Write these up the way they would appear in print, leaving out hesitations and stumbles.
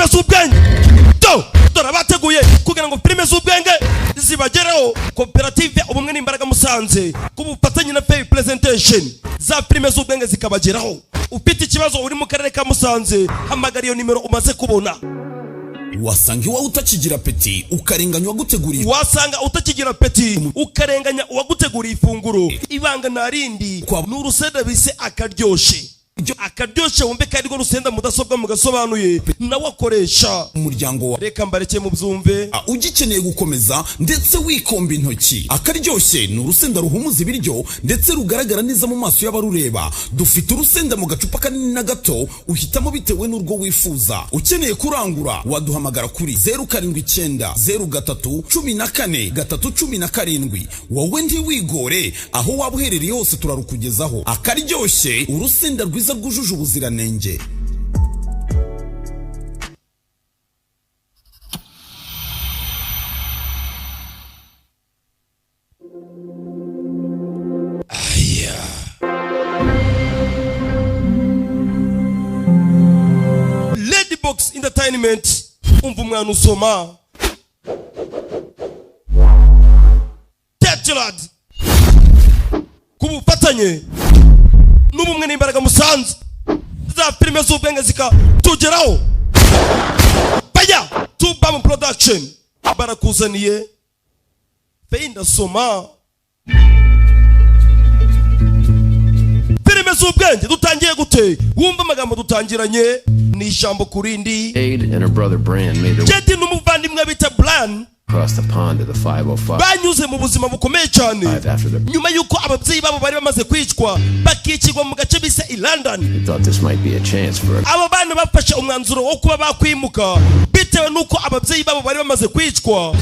Filime z'ubwenge do, dore abateguye kugira ngo filime z'ubwenge zibagereho. Koperative Ubumwe n'Imbaraga Musanze ku bufatanye na Fair Presentation, za filime z'ubwenge zikabageraho. Ufite ikibazo uri mu karere ka Musanze, hamagara iyo nimero umaze kubona. Wasanga iwawe utakigira appétit, ukarenganya uwaguteguriye. Wasanga utakigira appétit, ukarenganya uwaguteguriye ifunguro. Ibanga nta rindi, ni urusenda bise Akaryoshe. Akaryoshe, wumve ko arirwo rusenda Mudasobwa mugasobanuye nawe akoresha. Umuryango wa Reka mbareke mubyumve. Ugikeneye gukomeza ndetse wikomba intoki. Akaryoshye ni urusenda ruhumuza ibiryo ndetse rugaragara neza mu maso y'abarureba. Dufite urusenda mu gacupa kanini na gato, uhitamo bitewe n'urwo wifuza. Ukeneye kurangura waduhamagara kuri 0790314317. Wowe ntiwigore, aho waba uherereye hose turarukugezaho. Akaryoshye, urusenda rwiza rwujuje ubuziranenge. Aya, Lady Box Entertainment. Umva umwana usoma Tetrad ku bufatanye n'Ubumwe n'Imbaraga Musanze, za filime z'ubwenge zikatugeraho. Baya Tubam Production barakuzaniye feyi. Ndasoma filime z'ubwenge. Dutangiye gute? Wumva amagambo dutangiranye, ni ijambo ku rindi. Jade and her brother Bran made their way Jade n'umuvandimwe bita Bran across the pond to the 505 banyuze mu buzima bukomeye cyane after their nyuma y'uko ababyeyi babo bari bamaze kwicwa, bakicirwa mu gace bise i London. They thought this might be a chance for a Abo bana bafashe umwanzuro wo kuba bakwimuka bitewe n'uko ababyeyi babo bari bamaze kwicwa.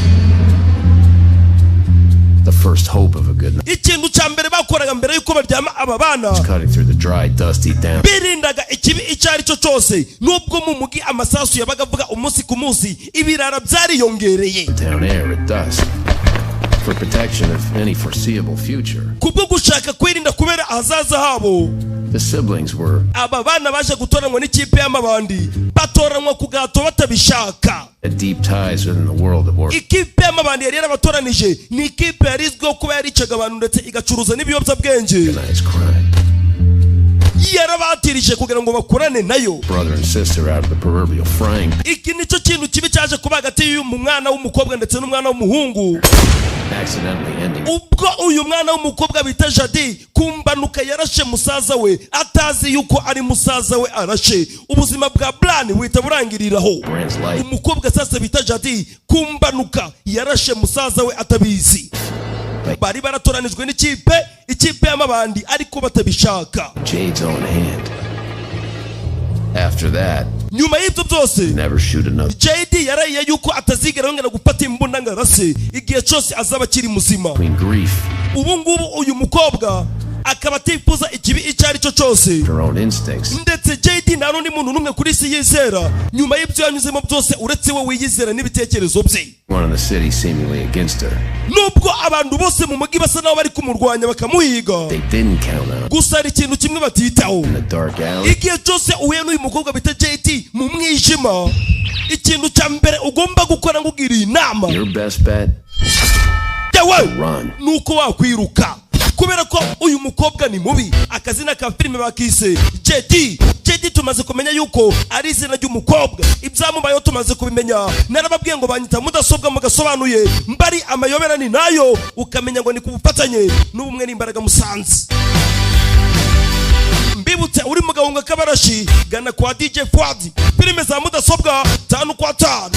The first hope of a good night. Ikintu cya mbere bakoraga mbere y'uko baryama, aba bana Cutting through the dry, dusty down birindaga ikibi icyo ari cyo cyose. Nubwo mu mugi amasasu yabaga avuga umunsi ku munsi, ibirara byariyongereye. Town air at dusk for protection of any foreseeable future. Kubwo gushaka kwirinda kubera ahazaza habo, The siblings were aba bana baje gutoranywa n'ikipe y'amabandi, batoranywa ku gahato batabishaka. had deep ties within the world of work. Ikipe y'amabandi yari yarabatoranije ni ikipe yari izwiho kuba yaricaga abantu ndetse igacuruza n'ibiyobyabwenge. Organized crime. Yarabatirije kugira ngo bakorane nayo. Brother and sister out of the proverbial frying Iki nicyo kintu kibi cyaje kuba hagati y'uyu mwana w'umukobwa ndetse n'umwana w'umuhungu. accidentally ending Ubwo uyu mwana w'umukobwa bita Jadi ku mbanuka yarashe musaza we, atazi yuko ari musaza we arashe. Ubuzima bwa Brani buhita burangiriraho. Bran's life. Umukobwa sasa bita Jadi ku mbanuka yarashe musaza we atabizi. Bari baratoranijwe n'ikipe, ikipe y'amabandi, ariko batabishaka. Jade's own hand. After that, Nyuma y'ibyo byose, never shoot another JD yarahiye yuko atazigera yongera gufata imbunda ngo arase igihe cyose azaba akiri muzima. Between grief, Ubu ngubu uyu mukobwa akaba atifuza ikibi icyo ari cyo cyose. her own instincts, Ndetse JD nta n'undi muntu n'umwe kuri isi yizera nyuma y'ibyo yanyuzemo byose, uretse we wiyizera n'ibitekerezo bye. One in the city seemingly against her. Nubwo abantu bose mu mujyi basa n'aho bari kumurwanya bakamuhiga, They didn't count on gusa hari ikintu kimwe batitaho. in the dark alley. Igihe cyose uhuye n'uyu mukobwa bita JT mu mwijima, ikintu cya mbere ugomba gukora, ngugiriye inama, Your best bet, yewe, run. ni uko wakwiruka, kubera ko uyu mukobwa ni mubi. Akazina ka filime bakise JD. JD tumaze kumenya yuko ari izina ry'umukobwa. Ibyamubayeho tumaze kubimenya. Narababwiye ngo banyita Mudasobwa mugasobanuye mbari amayobera ni nayo, ukamenya ngo ni ku bufatanye n'Ubumwe n'Imbaraga Musanze. Mbibutse, uri mu gahunga k'abarashi, gana kwa DJ Fuadi. Filime za mudasobwa tanu kwa tanu.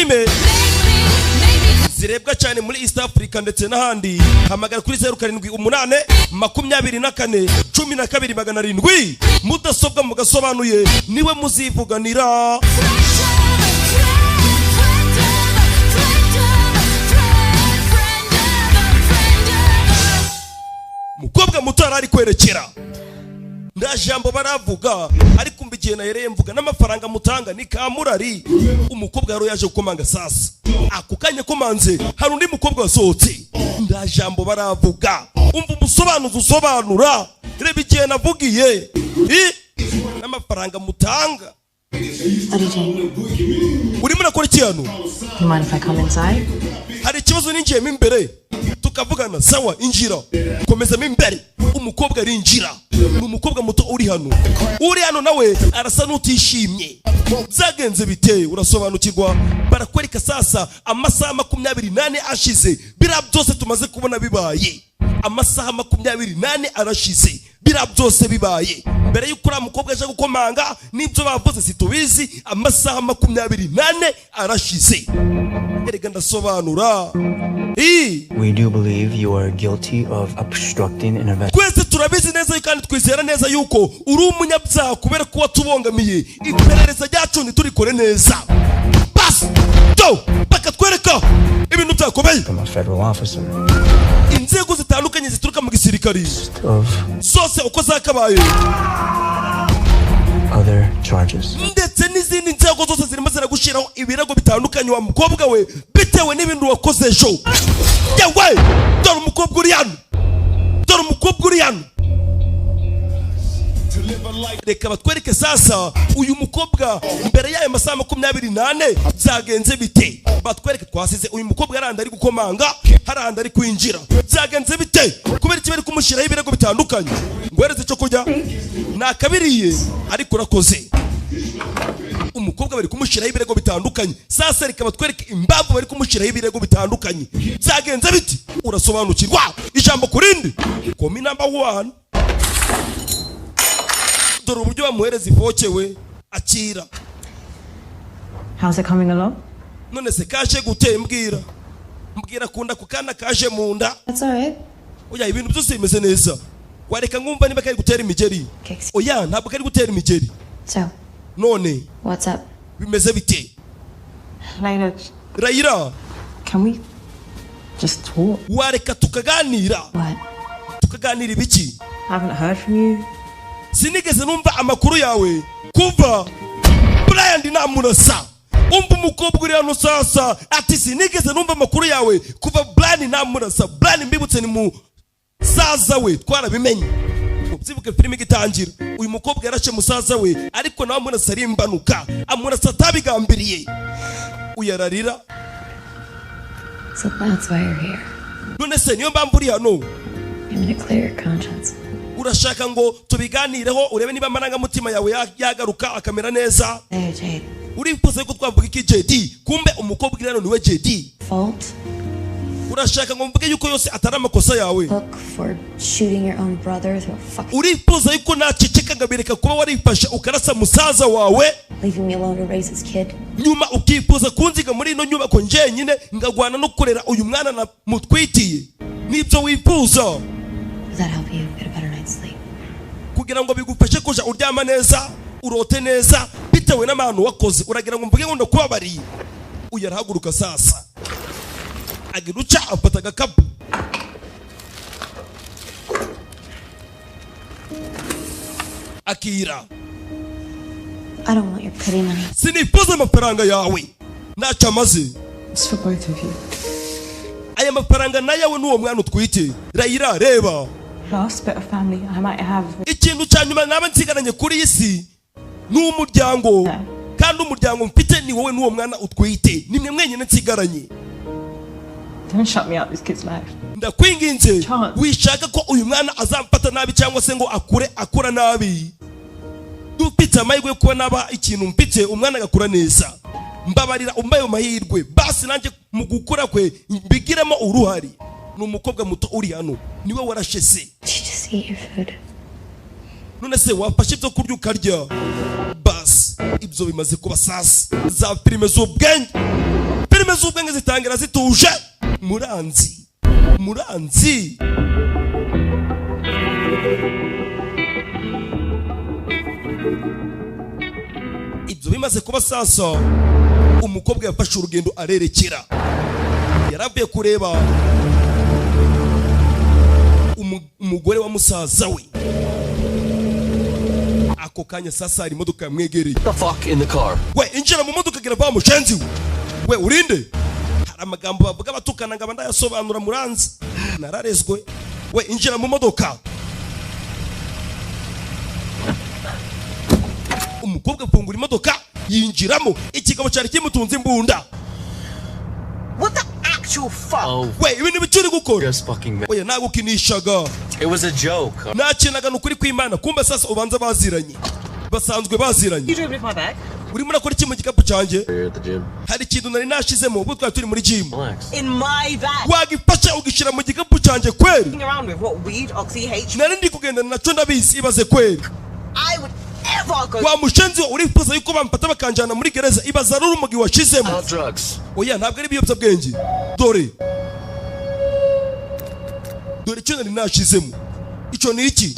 Filime zirebwa cyane muri East Africa ndetse n'ahandi. Hamagara kuri 0782412700. Mudasobwa mugasobanuye niwe muzivuganira. Mukobwa muto yari ari kwerekera, nta jambo baravuga, ariko umva igihe nahereye mvuga n'amafaranga mutanga ni kamurari. Umukobwa yari yaje gukomanga. Sasa ako kanya komanze, hari undi mukobwa wasohotse, nta jambo baravuga. Umva umusobanuzi usobanura, reba igihe navugiye I? N'amafaranga mutanga. What are you doing? Urimo urakora iki hano? You mind if I come inside? Hari ikibazo ninjiyemo imbere tukavugana? Sawa, injira, komezamo imbere. Umukobwa arinjira, ni umukobwa muto uri hano. Uri hano nawe arasa n'utishimye. Byagenze bite? Urasobanukirwa. Barakwereka sasa amasaha 24 ashize, biriya byose tumaze kubona bibaye. Amasaha 24 arashize, biriya byose bibaye mbere y'uko uriya mukobwa aje gukomanga. N'ibyo bavuze situbizi. Amasaha 24 arashize. Erega ndasobanura I. We do believe you are guilty of obstructing an investigation. Twese turabizi neza kandi twizera neza yuko uri umunyabyaha kubera ko watubongamiye iperereza ryacu ntiturikore neza. Basi to bakatwereka ibintu byakomeye. From a federal officer Inzego zitandukanye zituruka mu gisirikari of zose uko zakabaye other charges. ndetse n'izindi nzego zose zirimo ziragushyiraho ibirego bitandukanye, wa mukobwa we, bitewe n'ibintu wakoze ejo. Yewe, dore umukobwa uri hano, dore umukobwa uri hano. Reka batwereke sasa uyu mukobwa mbere y'ayo masaha 24 byagenze bite. Batwereke twasize uyu mukobwa yaranda ari gukomanga, haranda ari kwinjira. Byagenze bite? Kubera iki bari kumushyiraho ibirego bitandukanye? Ngwereze icyo kurya nakabiriye, ariko urakoze. Umukobwa bari kumushyiraho ibirego bitandukanye. Sasa reka batwereke impamvu bari kumushyiraho ibirego bitandukanye. Byagenze biti? Urasobanukirwa ijambo ku rindi. Komi number one, dore uburyo bamuhereza ifoke we akira. How's it coming along? None se kaje gute? Mbwira, mbwira kunda ku kana kaje mu nda. That's alright. Oya, ibintu byose bimeze neza. Wareka nkumva niba kari gutera imigeri. Kicks. Oya, ntabwo kari gutera imigeri. So, None what's up? bimeze bite? Layla, Rayira, can we just talk? Wareka tukaganira? What? Tukaganira ibiki? I haven't heard from you. Sinigeze numva amakuru yawe kuva Brian namurasa. Umva umukobwa uri hano sasa ati: "Sinigeze numva amakuru yawe kuva Brian namurasa." Brian, mbibutse, ni musaza we, twarabimenye. Mubyibuke filime igitangira, uyu mukobwa yarashe musaza we, ariko nawe amurasa ari imbanuka, amurasa atabigambiriye. Uyararira. So that's why you're here. None se niyo mpamvu uri hano? I'm gonna clear your conscience. Urashaka ngo tubiganireho, urebe niba amarangamutima yawe yagaruka akamera neza? There, Jade. Urifuza ko twavuga iki, JD? Kumbe umukobwa uri hano niwe JD. Fault Urashaka ngo mvuge yuko yose atari amakosa yawe? hook for shooting your own brother through a fucking Urifuza yuko naceceka ngabireka kuba warifashe ukarasa musaza wawe, leaving me alone to raise his kid? nyuma ukifuza kunziga muri ino nyubako njyenyine ngagwana no kurera uyu mwana na mutwitiye? Nibyo wifuza? Does that help you get a better night's sleep? Kugira ngo bigufashe kuja uryama neza, urote neza, bitewe n'amahano wakoze, uragira ngo mvuge ngo ndakubabariye? Uyu arahaguruka sasa, agira uca afata agakapu. Akira. I don't want your pity money. Sinifuza amafaranga yawe, ntacyo amaze. It's for both of you. Aya mafaranga nayawe n'uwo mwana utwite. Rayira, reba. Last bit of family I might have. Ikintu cya nyuma naba nsigaranye kuri iyi si ni umuryango, kandi umuryango mfite ni wowe n'uwo mwana utwite, nimwe mwenyine nsigaranye. Don't shut me out this kid's life. Ndakwinginze, Chance. wishaka ko uyu mwana azamfata nabi cyangwa se ngo akure akura nabi. Dufite amahirwe yo kuba naba ikintu mfite, umwana agakura neza. Mbabarira umbaye ayo mahirwe basi, nanjye mu gukura kwe mbigiremo uruhari. Ni umukobwa muto uri hano, niwe warashe se. Did you just eat your food? None se wafashe ibyo kurya ukarya? Basi ibyo bimaze kuba sasa, za filime z'ubwenge. Filime z'ubwenge zitangira zituje. Muranzi, muranzi. Ibyo bimaze kuba sasa, umukobwa yafashe urugendo arerekera. Yaravuye kureba umugore wa musaza we. Ako kanya sasa hari imodoka yamwegereye. The fuck in the car. We, injira mu modoka, gira va mushenzi we. We, urinde. Hari amagambo bavuga batukana ngo ndayasobanura, muranzi nararezwe. We, injira mu modoka. Umukobwa afungura imodoka yinjiramo. Ikigabo cyari kimutunze imbunda. What the actual fuck? Oh, We, ibi ni biki uri gukora? just fucking man. Oya, ntabwo ukinishaga. It was a joke. Nakinaga, ni ukuri kw'Imana. Kumbe sasa ubanza baziranye, basanzwe baziranye. You doing with my bag? Urimo urakora iki mu gikapu cyanjye? You're at the gym. Hari ikintu nari nashizemo ubwo twari turi muri gym. Relax. In my bag. Wagifasha ugishyira mu gikapu cyanjye kweri? F***ing around with what, weed, oxy, H. Nari ndi kugendana nacyo, ndabizi. Ibaze kweri. I would ever go. Wa mushenzi we, urifuza yuko bamfata bakanjyana muri gereza? Ibaza ari urumogi washizemo. Not drugs. Oya, ntabwo ari ibiyobyabwenge. Dore, dore icyo nari nashizemo. Icyo ni iki?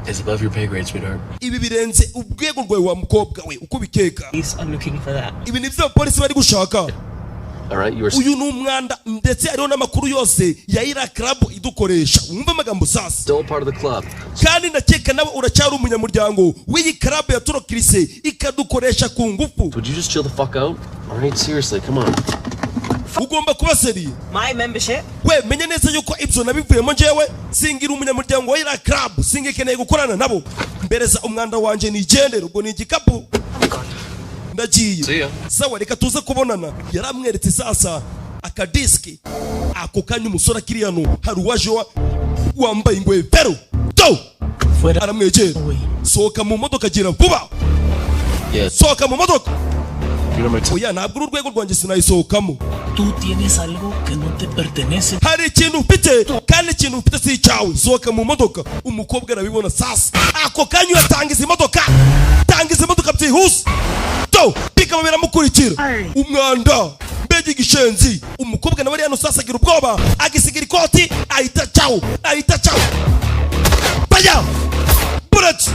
It's above your pay grade, sweetheart. Ibi birenze urwego rwawe, wa mukobwa we, uko ubikeka. Police are looking for that. Ibi ni byo abapolisi bari gushaka. All right, you are Uyu ni umwanda, ndetse hariho n'amakuru yose ya iriya club idukoresha. Wumve amagambo sasa. still part of the club. Kandi ndakeka nawe uracyari umunyamuryango w'iyi club ya turokirise ikadukoresha ku ngufu. Would you just chill the fuck out? All right, seriously, come on. Ugomba kuba sérieux. My membership. We, menye neza yuko ibyo nabivuyemo. Njyewe singira umunyamuryango wa iriya club, singikeneye gukorana nabo. Mbereza umwanda wanjye nigendere. Ubwo ni igikapu. Ndagiye. See ya. Sawa, reka tuze kubonana. Yaramweretse sasa akadisiki. Ako kanya umusore akiri hano, hari uwaje wambaye ingofero to aramwegera. Sohoka mu modoka, gira vuba. Yes. Sohoka mu modoka. You know my t- Oya, ntabwo uri urwego rwanjye, sinayisohokamo. Tú tienes algo que no te pertenece. Hari ikintu ufite, kandi ikintu ufite si icyawe. Sohoka mu modoka. Umukobwa arabibona sasa. Ako kanya uyatangiza imodoka, tangiza imodoka byihuse to bikaba biramukurikira. Umwanda, mbega igishenzi! Umukobwa nawe ari hano sasa, agira ubwoba, agisigira ikoti, ahita cawo, ahita cawo. Baya bullet,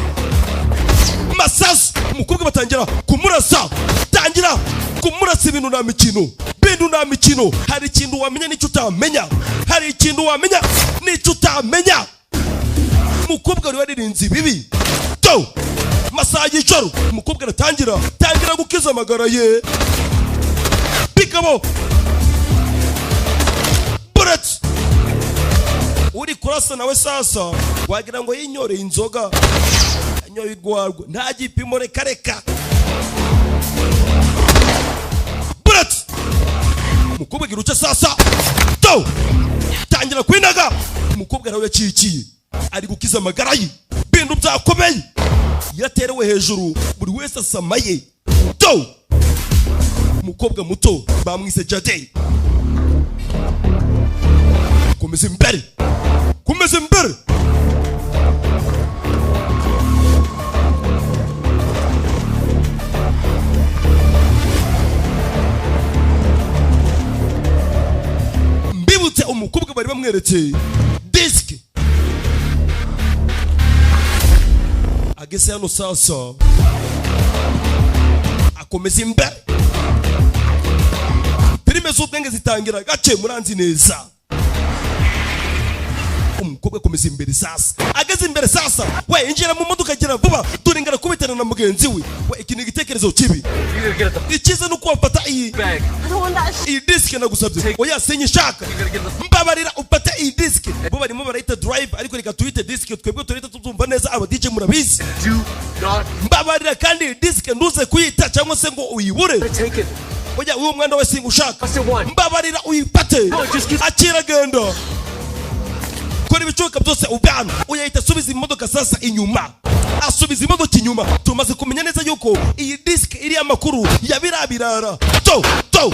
masasu. Umukobwa batangira kumurasa, tangira kumurasa. Ibintu nta mikino, bintu nta mikino. Hari ikintu wamenya n'icyo utamenya, hari ikintu wamenya n'icyo utamenya. Umukobwa wari waririnze ibibi to masaha y'ijoro. Umukobwa aratangira, tangira gukiza amagara ye. Bigabo bullet. Uri kurasa nawe sasa wagira ngo yinyoreye inzoga, yanyoye urwarwa, nta gipimo. Reka reka. Bullet. Umukobwa agira uce sasa to tangira kwinaga. Umukobwa nawe yacikiye, ari gukiza amagara ye. Bintu byakomeye, yaterewe hejuru, buri wese asamaye to. Umukobwa muto bamwise Jade. Komeza imbere, komeza imbere. Mbibutse, umukobwa bari bamweretse disike. Ageze hano sasa akomeza imbere. Filime z'ubwenge zitangira gake, muranzi neza. Umukobwa akomeza imbere sasa. Ageze imbere sasa, we, injira mu modoka, gira vuba. Dore ngara kubitana na mugenzi we. We, iki ni igitekerezo kibi. Icyiza ni uko wafata iyi bag. I don't want that shit. iyi disike nagusabye. Oya, sinyishaka, mbabarira ufate iyi disike. Bo barimo barayita drive, ariko reka tuyite disike, twebwe turahita tubyumva neza. Aba DJ murabizi. Do not Mbabarira, kandi iyi disike ntuze kuyita cyangwa se ngo uyibure. take it. Oya, uwo mwanda we singushaka. Busted one. Mbabarira uyifate. Akira, genda kora ibishoboka byose ubwana. Uyahita asubiza imodoka sasa inyuma, asubiza imodoka inyuma. Tumaze kumenya neza yuko iyi disike iriho amakuru ya biriya birara to to.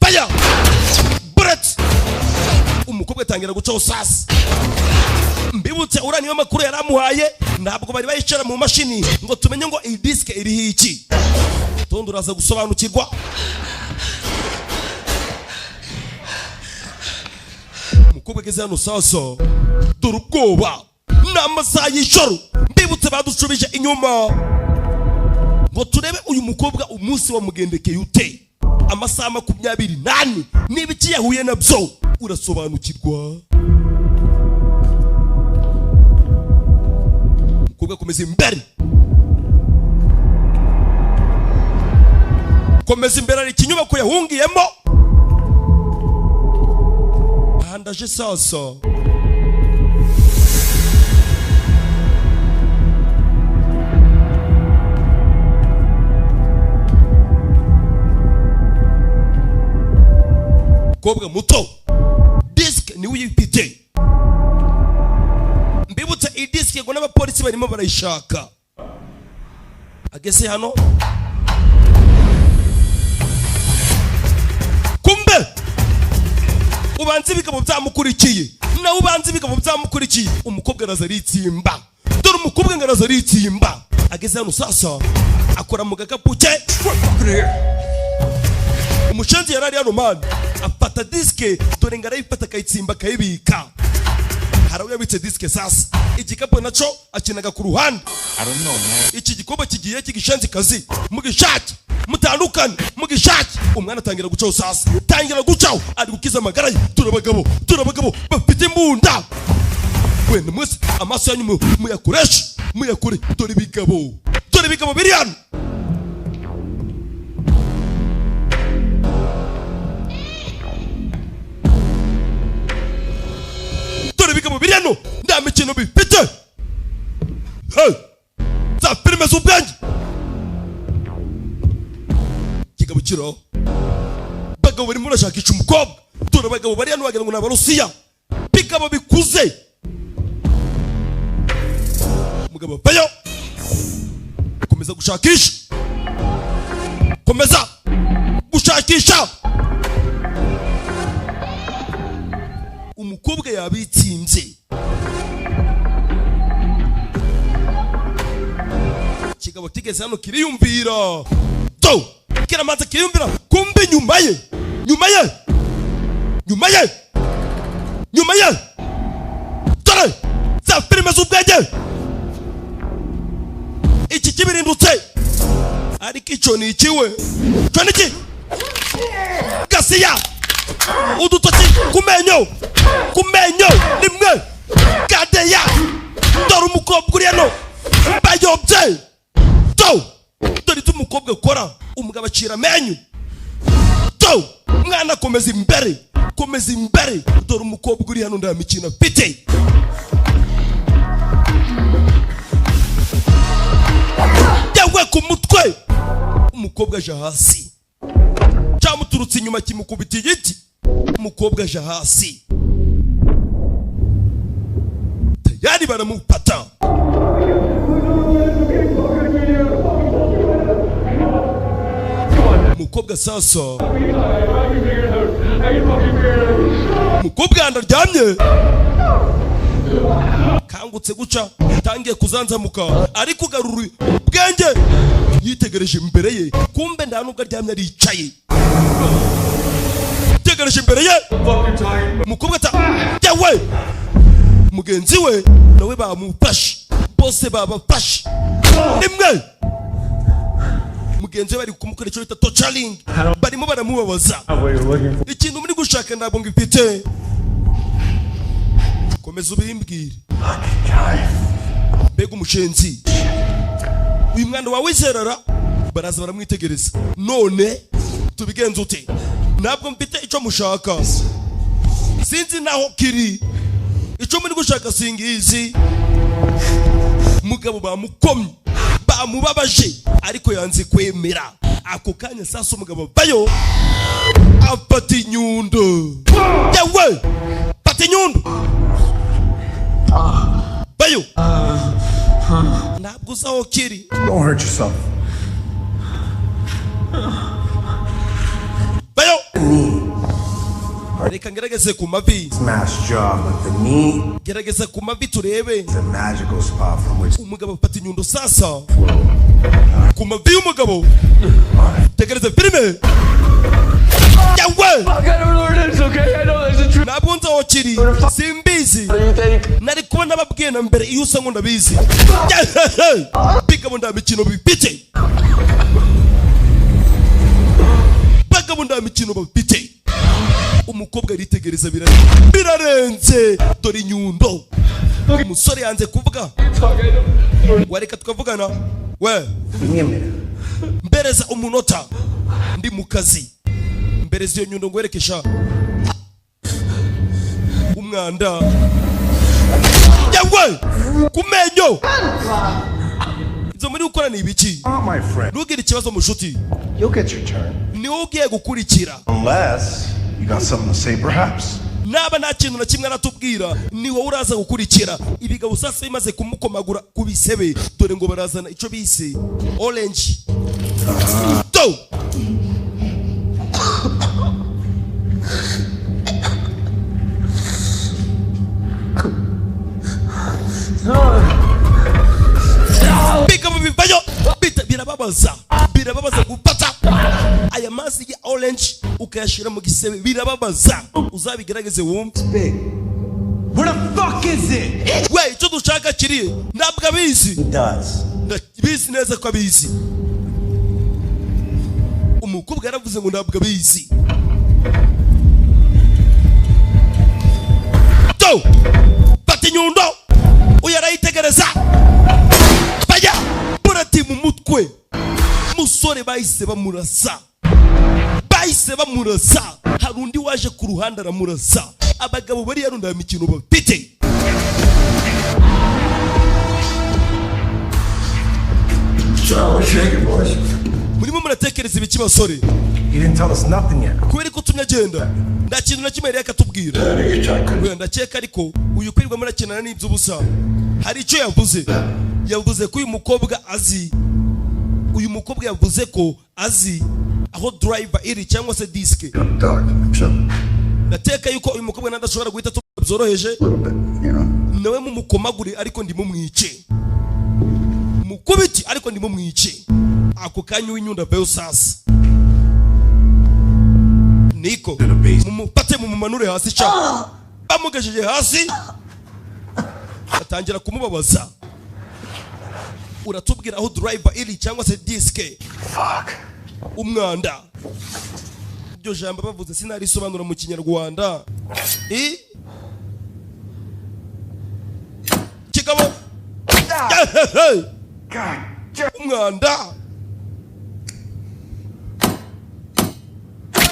Baya bullet. Umukobwa atangira gucaho sasa. Mbibutse, uriya niyo makuru yari amuhaye, ntabwo bari bayicara mu mashini ngo tumenye ngo iyi disike iriho iki. Tundi uraza gusobanukirwa. Umukobwa ageze hano sasa, dore ubwoba, ni amasaha y'ijoro. Mbibutse, badushubije inyuma ngo turebe uyu mukobwa umunsi wamugendekeye ute, amasaha 24 niba iki yahuye nabyo urasobanukirwa. Umukobwa akomeza imbere, komeza imbere, hari ikinyubako yahungiyemo. Aha ndaje sasa. Umukobwa muto, disike niwe uyifite. Mbibutse, iyi disike ngo n'abapolisi barimo barayishaka. Ageze hano, kumbe ubanza ibigabo byamukurikiye, nawe ubanza ibigabo byamukurikiye. Umukobwa araza aritsimba, dore umukobwa ngo araza aritsimba. Ageze hano sasa, akora mu gakapu ke. Umushenzi yari ari hano man, afata disike, dore ngo arayifata akayitsimba akayibika. Hari aho yabitse disike sasa, igikapu naco akinaga ku ruhande. I don't know, man. Iki gikombe kigiye kigishenzi kazi, mugishake mutandukane, mugishake. Umwana atangira gucaho sasa, tangira gucaho, ari gukiza amagara ye. Turabagabo, turabagabo bafite imbunda. Wenda mwese amaso yanyu muyakoreshe, muyakure. Dore ibigabo, dore ibigabo biri hano. Dore ibigabo biri hano, nta mikino bifite. Hey! Za filime z'ubwenge. Kigabo kiro, bagabo barimo barashakisha umukobwa. Dore abagabo bari hano wagira ngo ni Abarusiya, bigabo bikuze. Umugabo avayo, komeza gushakisha, komeza gushakisha. Umukobwa yabitsinze. Kigabo kigeze hano kiriyumvira, do kiramanza kiriyumvira. Kumbe nyuma ye, nyuma ye, nyuma ye, nyuma ye, dore za filime z'ubwenge. Iki kibirindutse, ariko icyo ni ikiwe, icyo ni iki? Gasiya udutoki ku menyo, ku menyo rimwe kadeya. Dore umukobwa uri hano bayobye. Do dore icyo umukobwa akora, umugabo acira amenyo. Do mwana komeza imbere, komeza imbere. Dore umukobwa uri hano nta mikino afite. Yawe ku mutwe, umukobwa aje hasi, cyamuturutse inyuma kimukubita igiti. Umukobwa aje hasi tayari baramupata. Umukobwa sasa, umukobwa ndaryamye, kangutse guca, tangiye kuzanzamuka, ari kugarura ubwenge. Yitegereje imbere ye, kumbe nta nubwo aryamye, aricaye. Yitegereje imbere ye, umukobwa ata yewe, mugenzi we nawe bamufashe, bose babafashe rimwe. Mugenzi we bari kumukora icyo bita torturing, barimo baramubabaza. Ikintu muri gushaka ntabwo ngifite, komeza ubimbwire. Mbega umushenzi, uyu mwana wawe wizerara. Baraza baramwitegereza, none tubigenze ute? Ntabwo mfite icyo mushaka, sinzi naho kiri, icyo muri gushaka singizi. Mugabo bamukomye, bamubabaje, ariko yanze kwemera. Ako kanya sasa umugabo bayo afata inyundo. Yewe, fata inyundo bayo, ntabwo uzi aho kiri. Don't hurt yourself. Bayo, reka ngerageze ku mavi. Smash jaw, but the knee Gerageza ku mavi turebe. is a magical spot from which Umugabo afata inyundo sasa ku mavi y'umugabo. Tegereza filime. Yewe, ntabwo nzi aho kiri. kiri simbizi. Nari kuba nababwiye na mbere iyo usa ngo ndabizi. Bigabo nda mikino bifite, bagabo nda mikino bafite. Umukobwa aritegereza, birarenze. Dore inyundo. Umusore yanze kuvuga. Wareka tukavugana we? Mbereza umunota, ndi mu kazi. Mbereza iyo nyundo ngwerekesha umwanda yawe ku menyo. Ibyo muri gukora ni ibiki? My friend. Ntugire ikibazo mushuti. You'll get your turn. Ni wowe ugiye gukurikira. Unless you got something to say, perhaps. Naba nta kintu na kimwe aratubwira, ni wowe uraza gukurikira. Ibigabo sasa bimaze kumukomagura ku bisebe, dore ngo barazana icyo bise orange do. Bigabo bivayo birababaza, birababaza gufata aya mazi ya orange ukayashyira mu gisebe, birababaza. Uzabigerageze wumve. Where the fuck is it? We, icyo dushaka kiri? Ntabwo abizi. He does. Ndabizi neza ko abizi. Umukobwa yaravuze ngo ntabwo abizi. To fata inyundo, uyu arayitegereza, bajya burati mu mutwe. Musore bahise bamurasa, bahise bamurasa. Hari undi waje ku ruhande aramurasa. Abagabo bari yarunda mikino bafite. Murimo muratekereza ibiki basore? He didn't tell us nothing yet. Kubera ko utumye agenda nta kintu na kimwe yari yakatubwira. Oya, ndakeka ariko uyu kwirirwa murakinana n'iby'ubusa. Hari icyo yavuze. Yavuze ko uyu mukobwa azi, uyu mukobwa yavuze ko azi aho driver iri cyangwa se disike. Ndateka yuko uyu mukobwa nadashobora guhita byoroheje nawe mumukomagure, ariko ndimumwice, mukubiti ariko ndimumwice. Ako kanya w'inyunda avayo sasa. Niko mumufate mumumanure hasi ca. Bamugejeje hasi atangira kumubabaza. Uratubwira aho driver iri cyangwa se disike. Umwanda. Iryo jambo bavuze sinarisobanura mu Kinyarwanda. I kigabo umwanda.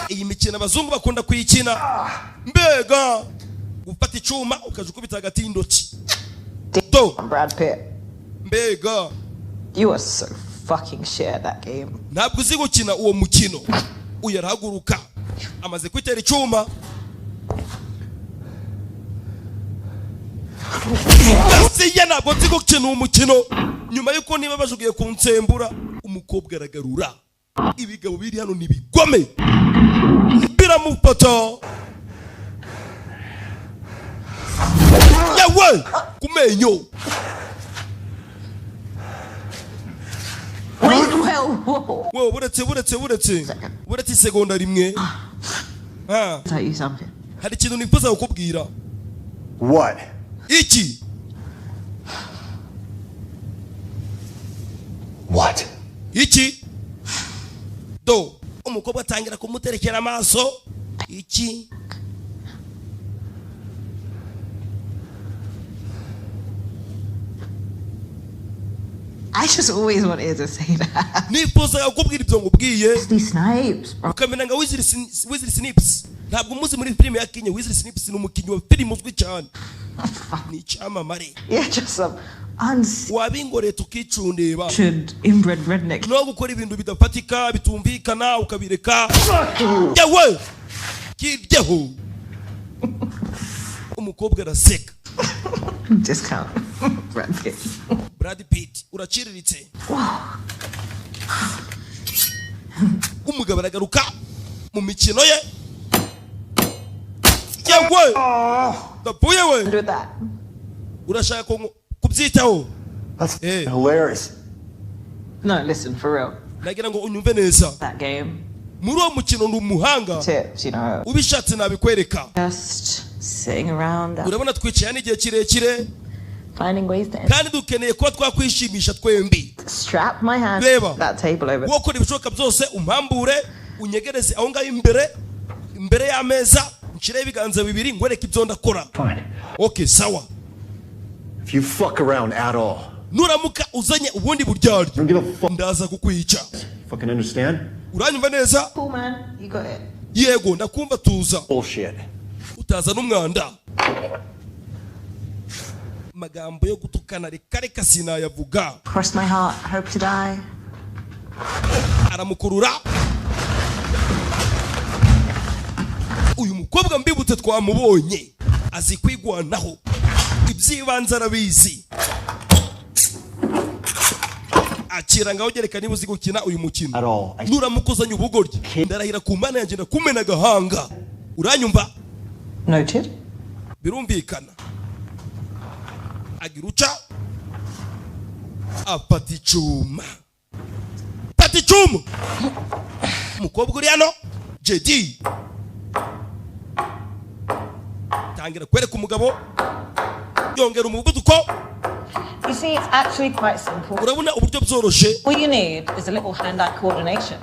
Iyi mikino abazungu bakunda kuyikina. Mbega gufata icyuma ukaja ukubita hagati y'intoki. Do Brad Pitt. Mbega. You are so fucking shit at that game. Ntabwo uzi gukina uwo mukino. Uyu arahaguruka amaze kwitera icyuma. Siya, ntabwo nzi gukina uwo mukino. Nyuma y'uko niba bajugiye kunsembura. Umukobwa aragarura. Ibigabo biri hano ni bigome, biramufata yawe ku menyo. Well, whoa. Wowe, buretse, buretse, buretse, buretse isegonda rimwe. Ah, Tell you something. hari ikintu nifuza kukubwira. What? Iki? What? Iki? Do umukobwa atangira kumuterekera amaso. Iki? I just always wanted to say that. Nifuzaga kukubwira ibyo ngubwiye. Wesley Snipes, bro. Ukamenya nka Wesley Snipes. Ntabwo umuzi muri filime ya Kenya? Wesley Snipes ni umukinnyi wa filime uzwi cyane, ni icyamamare. Yeah, just some Wabingoreye tukicundeba. uncensored inbred redneck. No gukora ibintu bidafatika bitumvikana ukabireka. Yewe, kiryeho. Umukobwa araseka. Discount. Brad Pitt. Brad Pitt, uraciriritse. Umugabo aragaruka mu mikino ye. Yewe, ndapfuye we. Do that. Urashaka ko kubyitaho? That's Eh. hilarious. No, listen, for real. Nagira ngo unyumve neza. That game. Muri uwo mukino ni umuhanga. Tips. Ubishatse nabikwereka. Just Sitting around, Urabona twicaye hano igihe kirekire, finding ways to kandi dukeneye kuba twakwishimisha twembi. strap my hand Reba. to that table over. Wowe ukora ibishoboka byose umpambure, unyegereze aho ngaho imbere y'ameza, nshireho ibiganza bibiri ngwereke ibyo ndakora. Fine. Okay, sawa. If you fuck around at all, Nuramuka uzanye ubundi buryarya, I don't give a fuck. ndaza kukwica. Fucking understand? Uranyumva neza? Cool, man. You got it. Yego, ndakumva, tuza. Bullshit. Utaza n'umwanda. Amagambo yo gutukana reka reka sinayavuga. Cross my heart. Hope to die. Aramukurura uyu mukobwa. Mbibutse, twamubonye azi kwigwanaho, iby'ibanze arabizi. Akira ngaho, gereka niba uzi gukina uyu mukino. At all. I Nuramuka uzanye ubugoryi, ndarahira ku Mana yanjye ndakumena agahanga, uranyumva? Noted. Birumvikana. Agira uca afata icuma, fata icuma. Umukobwa uri hano JD tangira kwereka umugabo, yongera umuvuduko. You see, it's actually quite simple. Urabona uburyo byoroshe. All you need is a little hand-eye coordination.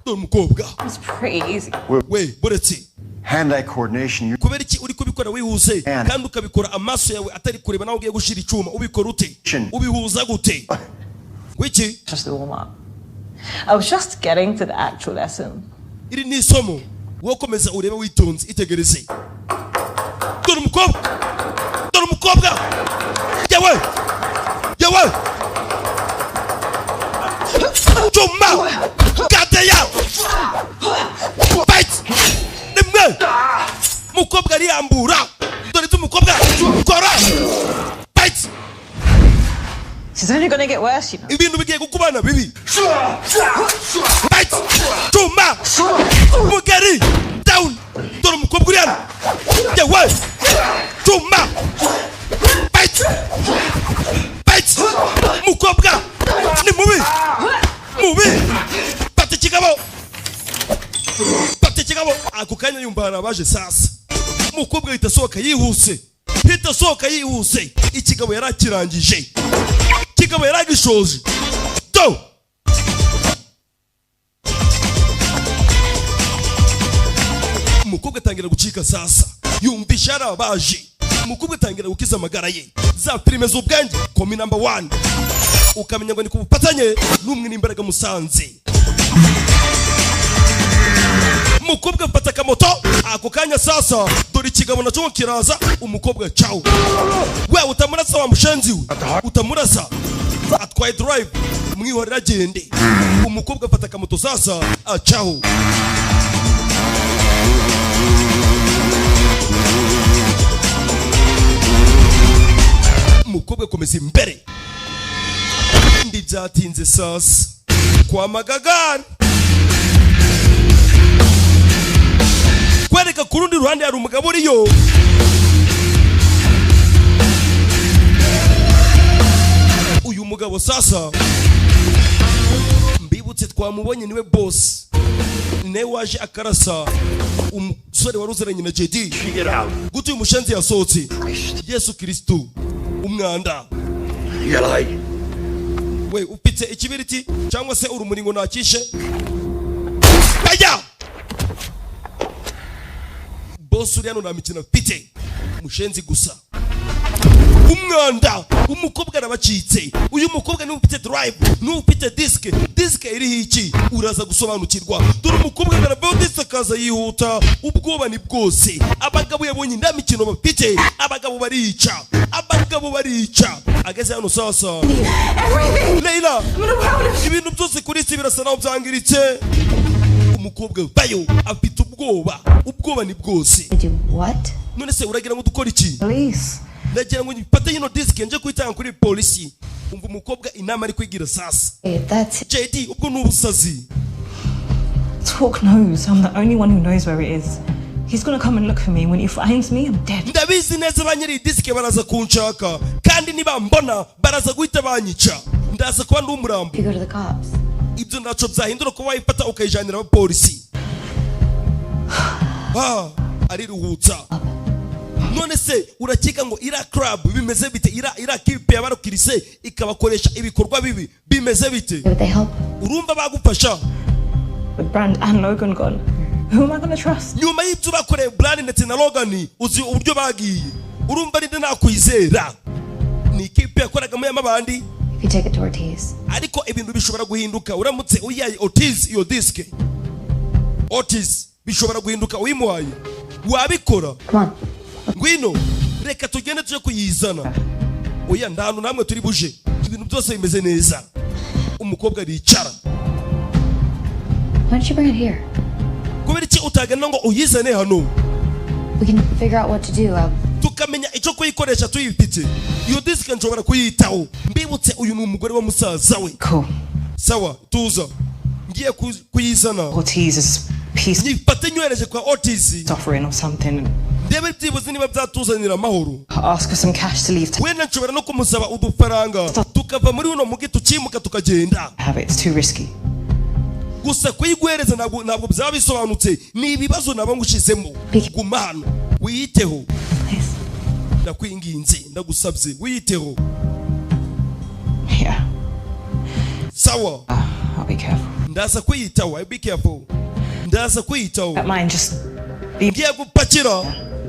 Dore umukobwa. It's pretty easy. We buretse. Hand-eye coordination. You're Kubera iki uri kubikora wihuse kandi ukabikora amaso yawe atari kureba nawe ugiye gushira icuma? Ubikora ute? Ubihuza gute? Wiki? Just the warm-up. I was just getting to the actual lesson. Iri ni isomo. Wowe komeza urebe witonze, itegereze. Dore umukobwa, dore umukobwa. Yewe yewe, cuma gadeya fight rimwe, umukobwa ariyambura. Dore ibyo umukobwa kora, fight. It's only gonna get worse. Ibintu bigiye kukubana bibi. Fight, cuma, mugeri down. Dore umukobwa uri hano. Yewe, cuma, fight, fight. Umukobwa ni mubi mubi. Fata ikigabo, fata ikigabo. Ako kanya yumva hari abaje. Sasa umukobwa ahita asohoka yihuse, hita asohoka yihuse. Ikigabo yari akirangije, ikigabo yari agishoje do. Umukobwa atangira gucika. Sasa yumvisha hari abaje, umukobwa atangira gukiza amagara ye. Za filime z'ubwenge komi number one, ukamenya ngo ni ku bufatanye n'umwe n'imbaraga musanze. Umukobwa afata akamoto ako kanya. Sasa dore ikigabo nacyo kiraza. Umukobwa cawo we, utamurasa wa mushenzi we, utamurasa. Atwaye drive, mwihorera agende. Umukobwa afata akamoto, sasa acaho. Umukobwa akomeza imbere. Ndi byatinze sasa kwa magagari kwereka ku rundi ruhande hari umugabo uriyo. Uyu mugabo sasa mbibutse twamubonye, niwe boss, niwe waje akarasa umusore wari uziranye na JD. Gute uyu mushenzi yasohotse? Yesu Kristu, umwanda we! Ufite ikibiriti cyangwa se urumuri ngo nakishe? Bajya boss uri hano nta mikino afite, mushenzi gusa, umwanda. Umukobwa arabacitse. Uyu mukobwa niwe ufite drive, niwe ufite disc. Disc iriho iki? Uraza gusobanukirwa. Dore umukobwa aravaho disc, akaza yihuta, ubwoba ni bwose. Abagabo yabonye nta mikino bafite, abagabo barica, abagabo barica. Ageze hano sasa, Leila, ibintu byose kuri isi birasa naho byangiritse. Umukobwa bayo afite ubwoba, ubwoba ni bwose. What? None se uragira ngo dukore iki? Police. Ndagira ngo mfate ino disc nje kuyitanga kuri polisi. Umva umukobwa inama ari kwigira sasa. That's JD, ubwo ni ubusazi. Talk knows. I'm the only one who knows where it is. He's gonna come and look for me. When he finds me, I'm dead. Ndabizi neza, ba nyiri iyi disc baraza kunshaka, kandi nibambona baraza guhita banyica, ndaza kuba ndi umurambo. You go to the cops. Ibyo ntaco byahindura kuba wayifata ukayijanira abapolisi. Ah, ariruhutsa. None se urakeka ngo ira club bimeze bite, ira kipe yabarukirise ikabakoresha ibikorwa bibi bimeze bite? Would they help? Urumva bagufasha? With Brand and Logan gone, who am I gonna trust? Nyuma y'ibyo bakoreye Brand ndetse na Logan, uzi uburyo bagiye, urumva ninde nakwizera? Ni ikipe yakoragamo y'amabandi. If you take it to Ortiz. Ariko ibintu bishobora guhinduka uramutse uyaye Ortiz iyo disk. Ortiz bishobora guhinduka uyimuhaye. Wabikora? Come on. Ngwino reka tugende tuje kuyizana. Oya ndantu namwe turi buje. Ibintu byose bimeze neza. Umukobwa aricara. Why don't you bring it here? Kubera iki utagenda ngo uyizane hano? We can figure out what to do. Tukamenya icyo kuyikoresha tuyifite. Iyo disk nshobora kuyitaho. Mbibutse uyu ni umugore wa musaza we. Cool. Sawa, tuza. Ngiye kuyizana. Ortiz is peace. Nifate nywereje kwa Ortiz. Offering or something. Ndebe byibuze niba byatuzanira amahoro. Ask for some cash to leave. Wenda nshobora no kumusaba udufaranga tukava muri uno mugi tukimuka tukagenda. Have it. It's too risky. Gusa kuyiguhereza ntabwo byaba bisobanutse, ni ibibazo naba ngushizemo. Guma hano wiyiteho. Ndakwinginze, ndagusabye wiyiteho. Yeah. Sawa. I'll be careful. Ndaza kwiyitaho, I'll be careful. Ndaza kwiyitaho. Mine just ngiye gupakira.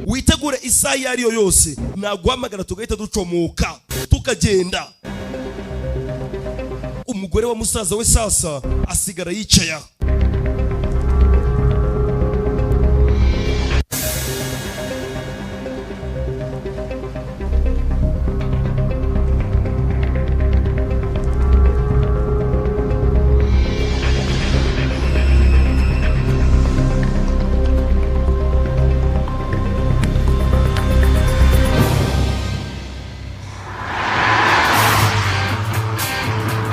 Witegure isaha iyo ariyo yose naguhamagara tugahita ducomoka tukagenda. Umugore wa musaza we sasa asigara yicaye.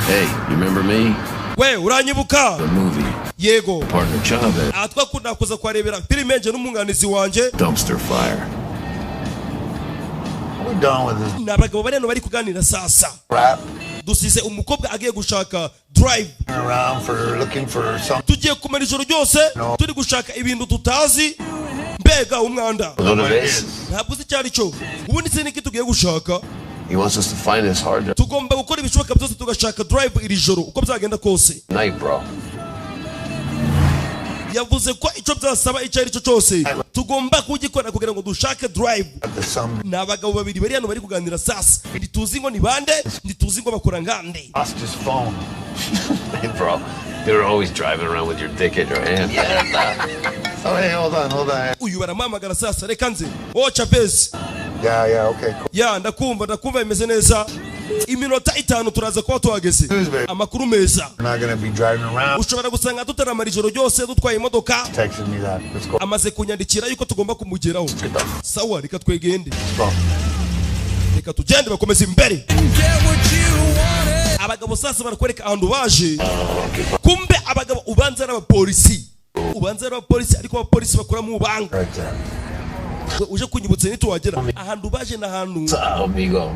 Hey, you remember me? We uranyibuka? The movie. Yego. Partner Chavez. Twakunda kuza kwarebera filime nje n'umwunganizi wanjye. Dumpster fire. We done with this N'abagabo bari hano bari kuganira sasa. crap. Dusize umukobwa agiye gushaka drive. Around for looking for some. Tugiye kumara ijoro ryose turi gushaka ibintu tutazi. Mbega umwanda. Ntabwo uzi icyo ari cyo. Ubundi se niki tugiye gushaka? He wants us to find this hard drive. Tugomba gukora ibishoboka byose tugashaka drive iri joro uko byagenda kose. Night, bro. Yavuze ko icyo byasaba icyo ari cyo cyose tugomba kugikora kugira ngo dushake drive. Ni abagabo babiri bari hano bari kuganira sasa. Ntituzi ngo ni bande, ntituzi ngo bakora ngande. Lost his phone. Hey, bro. You're always driving around with your dick in your hand. Oh, hey, hold on, hold on. Uyu baramuhamagara sasa, reka nze. Oh, Chavez. Yeah, okay, cool. Ya, ndakumva bimeze neza. Iminota 5 turaza kuba tuhageze. Amakuru meza. We're not gonna be driving around. Ushobora gusanga tutaramara ijoro ryose dutwaye imodoka. Texted me that. Let's go. Amaze kunyandikira yuko tugomba kumugeraho. Sawa, reka twegende. Reka tugende bakomeza imbere. Abagabo sasa barakwereka ahantu baje. Kumbe abagabo ubanza n'abapolisi. Ubanza n'abapolisi ariko abapolisi bakora mu banga. Uje kunyibutsa nituwagera ahantu baje n'ahantu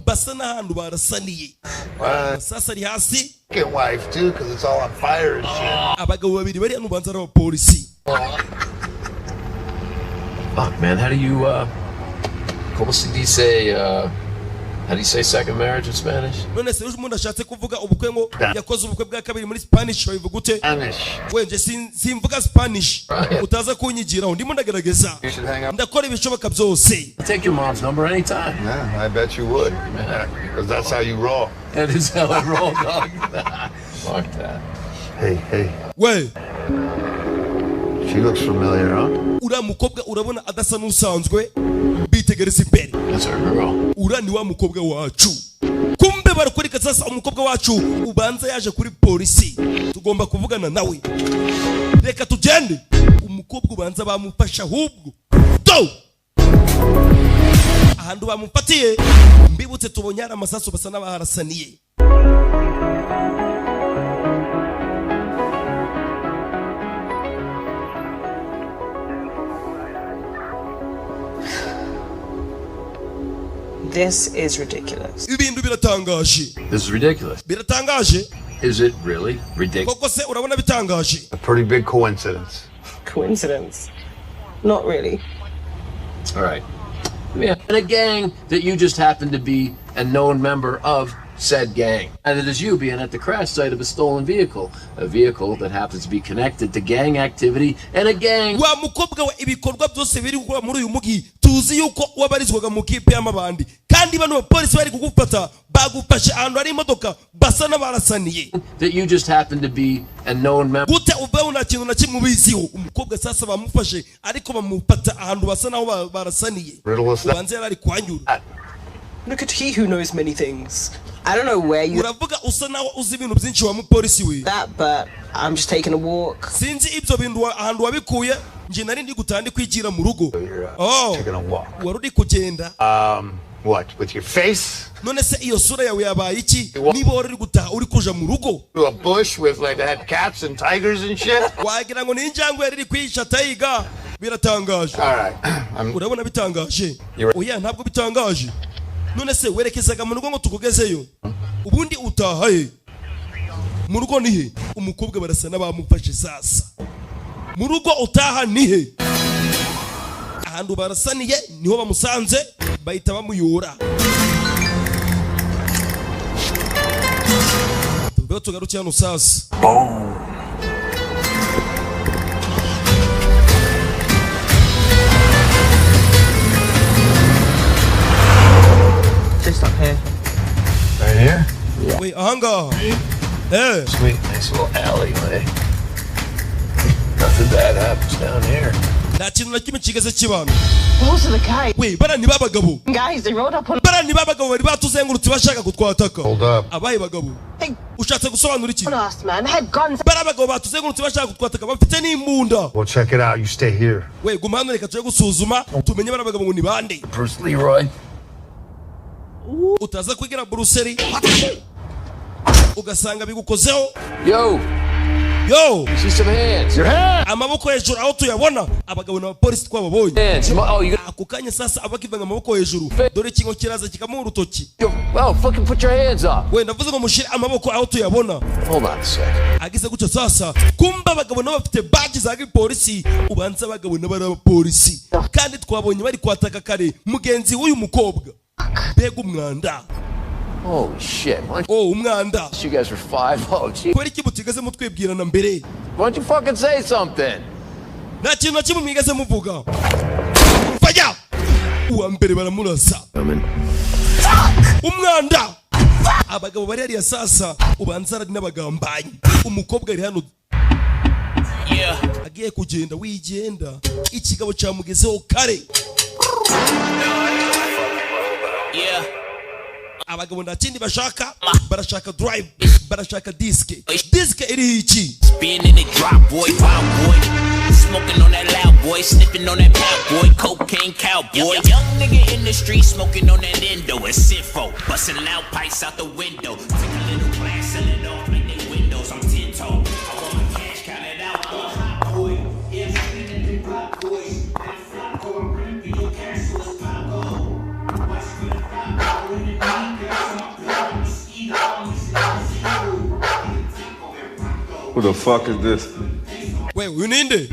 basa n'ahantu barasaniye. Sasa ari hasi. Wife too, cause it's all on fire and shit. Abagabo babiri bari hano ubanza n'abapolisi. Fuck, man, how do you como se dice how do you say second marriage in Spanish? None se umuntu ashatse kuvuga ubukwe ngo yakoze ubukwe bwa kabiri muri Spanish babivuga gute? Wenje simvuga Spanish. Utaza kunyigiraho ndimo ndagerageza. Ndakora ibishoboka byose. Take your mom's number anytime. Yeah, I bet you would. Because that's how you roll. That is how I roll, dog. Fuck that. Hey, hey. We. She looks familiar, huh? Uriya mukobwa urabona adasa n'usanzwe. Bitegereza imbere. That's our girl. Uriya ni wa mukobwa wacu. Kumbe barakwereka sasa umukobwa wacu ubanza yaje kuri polisi. Tugomba kuvugana nawe. Reka tugende. Umukobwa ubanza bamufasha ahubwo. Do! Ahantu bamufatiye mbibutse tubonye hari amasasu basa n'abaharasaniye. This is ridiculous. Ibintu biratangaje. This is ridiculous. Biratangaje. Is it really ridiculous? Koko se urabona bitangaje? A pretty big coincidence. Coincidence? Not really. All right. Yeah, and a gang that you just happen to be a known member of said gang. And it is you being at the crash site of a stolen vehicle, a vehicle that happens to be connected to gang activity and a gang Wa mukobwa we, ibikorwa byose biri gukora muri uyu mugi, tuzi yuko wabarizwaga mu kipe y'amabandi, kandi bano bapolisi bari kugufata bagufashe ahantu hari imodoka basa n'abarasaniye. that you just happen to be a known member Gute uvaho nta kintu na kimwe ubiziho? Umukobwa sasa bamufashe, ariko bamufata ahantu basa naho barasaniye. Riddle us that. Ubanza yari ari kwanyura. Look at he who knows many things. I don't know where you Uravuga usa naho uzi ibintu byinshi, wa mupolisi we. that, but I'm just taking a walk. Sinzi ibyo bintu ahantu wabikuye. Njye nari ndi gutaha, ndi kwigira mu rugo. Oh, Taking a walk. wari uri kugenda. What? With your face? None se iyo sura yawe yabaye iki niba wari uri gutaha, uri kuja mu rugo? To a bush with like that had cats and tigers and shit? Wagira ngo ni injangwe yari iri kwihisha tiger. Biratangaje. All right. I'm Urabona bitangaje? You're- Oya, ntabwo bitangaje. None se werekezaga mu rugo ngo tukugezeyo? Ubundi utaha he? Mu rugo ni he? Umukobwa barasa n'abamufashe sasa. Mu rugo utaha ni he? Ahantu barasaniye niho bamusanze, bahita bamuyora. Tubeho, tugaruke hano sasa. Just up here. Right here? We, ahangaha eh. Sweet, nice little alleyway. Nothing bad happens down here. Nta kintu na kimwe kigeze kibana. Those are the guys. We, bara ni babagabo. Guys, they rolled up on Bara ni babagabo bari batuzengurutse bashaka kutwataka. Hold up. Abaye bagabo? They Ushatse gusobanura iki? on us, man. They had guns. Bari abagabo batuzengurutse bashaka kutwataka, bafite n'imbunda. We'll check it out. You stay here. We, guma hano, reka tujye gusuzuma tumenye bari abagabo ngo ni bande. Bruce Leroy. Utaza kwigira Bruce Lee ugasanga bigukozeho. Yo, Yo. see some hands. Your hands. Amaboko hejuru aho tuyabona. Abagabo n'abapolisi twababonye. Hands. Oh, you Ako kanya sasa abakivanga amaboko hejuru, dore ikingo kiraza kikamuha urutoki. got. Oh, fucking put your hands up. Wenda ndavuze ngo mushyire amaboko aho tuyabona. Hold on a second. Agize gutyo sasa, kumba abagabo nabo bafite badge za gipolisi. Ubanza abagabo nabo ari abapolisi, kandi twabonye bari kwataka kare mugenzi w'uyu mukobwa. Mbega umwanda! Holy shit. Why don't Oh, umwanda! you guys were 5 Oh, gee. Kubera iki mutigeze mutwibwirana mbere? Why don't you fucking say something? Nta kintu na kimwe mwigeze muvuga. Faya, uwa mbere baramurasa. Umwanda! Abagabo bari hariya sasa ubanza ari n'abagambanyi. Umukobwa ari hano agiye kugenda, wigenda, ikigabo cyamugezeho kare. Abagabo nta kindi bashaka, barashaka drive, barashaka disike. Disike iriho iki? Spin in the drop, boy, wild boy. Smoking on that loud boy, sniffing on that pop boy, cocaine cowboy. Young nigga in the street smoking on that endo and sinfo, busting loud pipes out the window. Take a little glass, sell it off like they windows. I'm 10 toe. I want my cash counted out. I'm a hot boy. Yeah, spinning the block boys. That flop go, I'm ripping your cash, so it's pop go. Watch me flop go in the dark, girl, so I'm pure. Mosquito, I'm mosquito. Who the fuck is this? We, uyu ninde?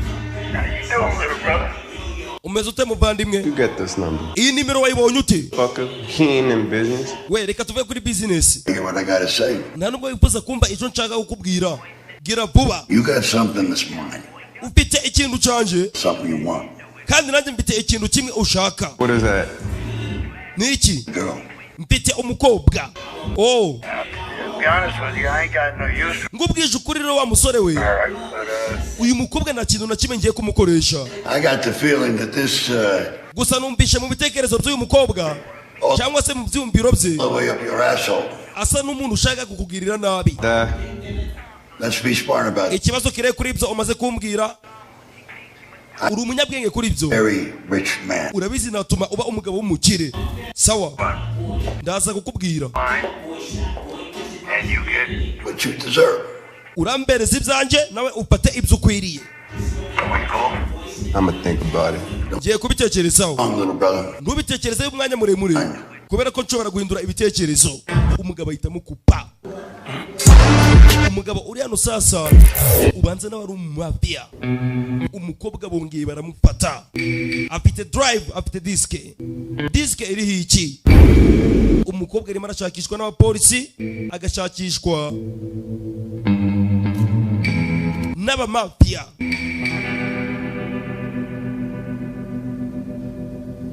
Umeze ute, muvandimwe? You get this number. Iyi nimero wayibonye ute? Fucker. He ain't in business. We, reka tuve kuri business. Hear what I gotta say. Nta nubwo wifuza kumva icyo nshaka kukubwira. Gira vuba. You got something that's mine. Ufite ikintu cyanjye. Something you want. Kandi nanjye mfite ikintu kimwe ushaka. What is that? Ni iki? Girl. Mfite umukobwa. Oh. To be honest with you, I ain't got no use for Ngubwije ukuri rero, wa musore we, her, but uyu mukobwa nta kintu na kimwe ngiye kumukoresha. I got the feeling that this Gusa numvishe mu bitekerezo by'uyu mukobwa, cyangwa se mu byumviro bye, all the way up your asshole. asa n'umuntu ushaka kukugirira nabi. Let's be smart about it. Ikibazo kire kuri ibyo umaze kumbwira, uri umunyabwenge kuri ibyo. Very rich man. Urabizi, natuma uba umugabo w'umukire. Sawa, ndaza kukubwira. And you get what you deserve. Urambereza ibyanjye, nawe ufate ibyo ukwiriye. I'ma think about it. Ngiye kubitekerezaho. Little brother. Ntubitekerezeho umwanya muremure, kubera ko nshobora guhindura ibitekerezo. Umugabo ahitamo kupa. Umugabo uri hano sasa ubanza nawe ari umumafia. Umukobwa bongeye baramufata, afite drive, afite disike. Disike iriho iki? Umukobwa arimo arashakishwa n'abapolisi, agashakishwa n'abamafia.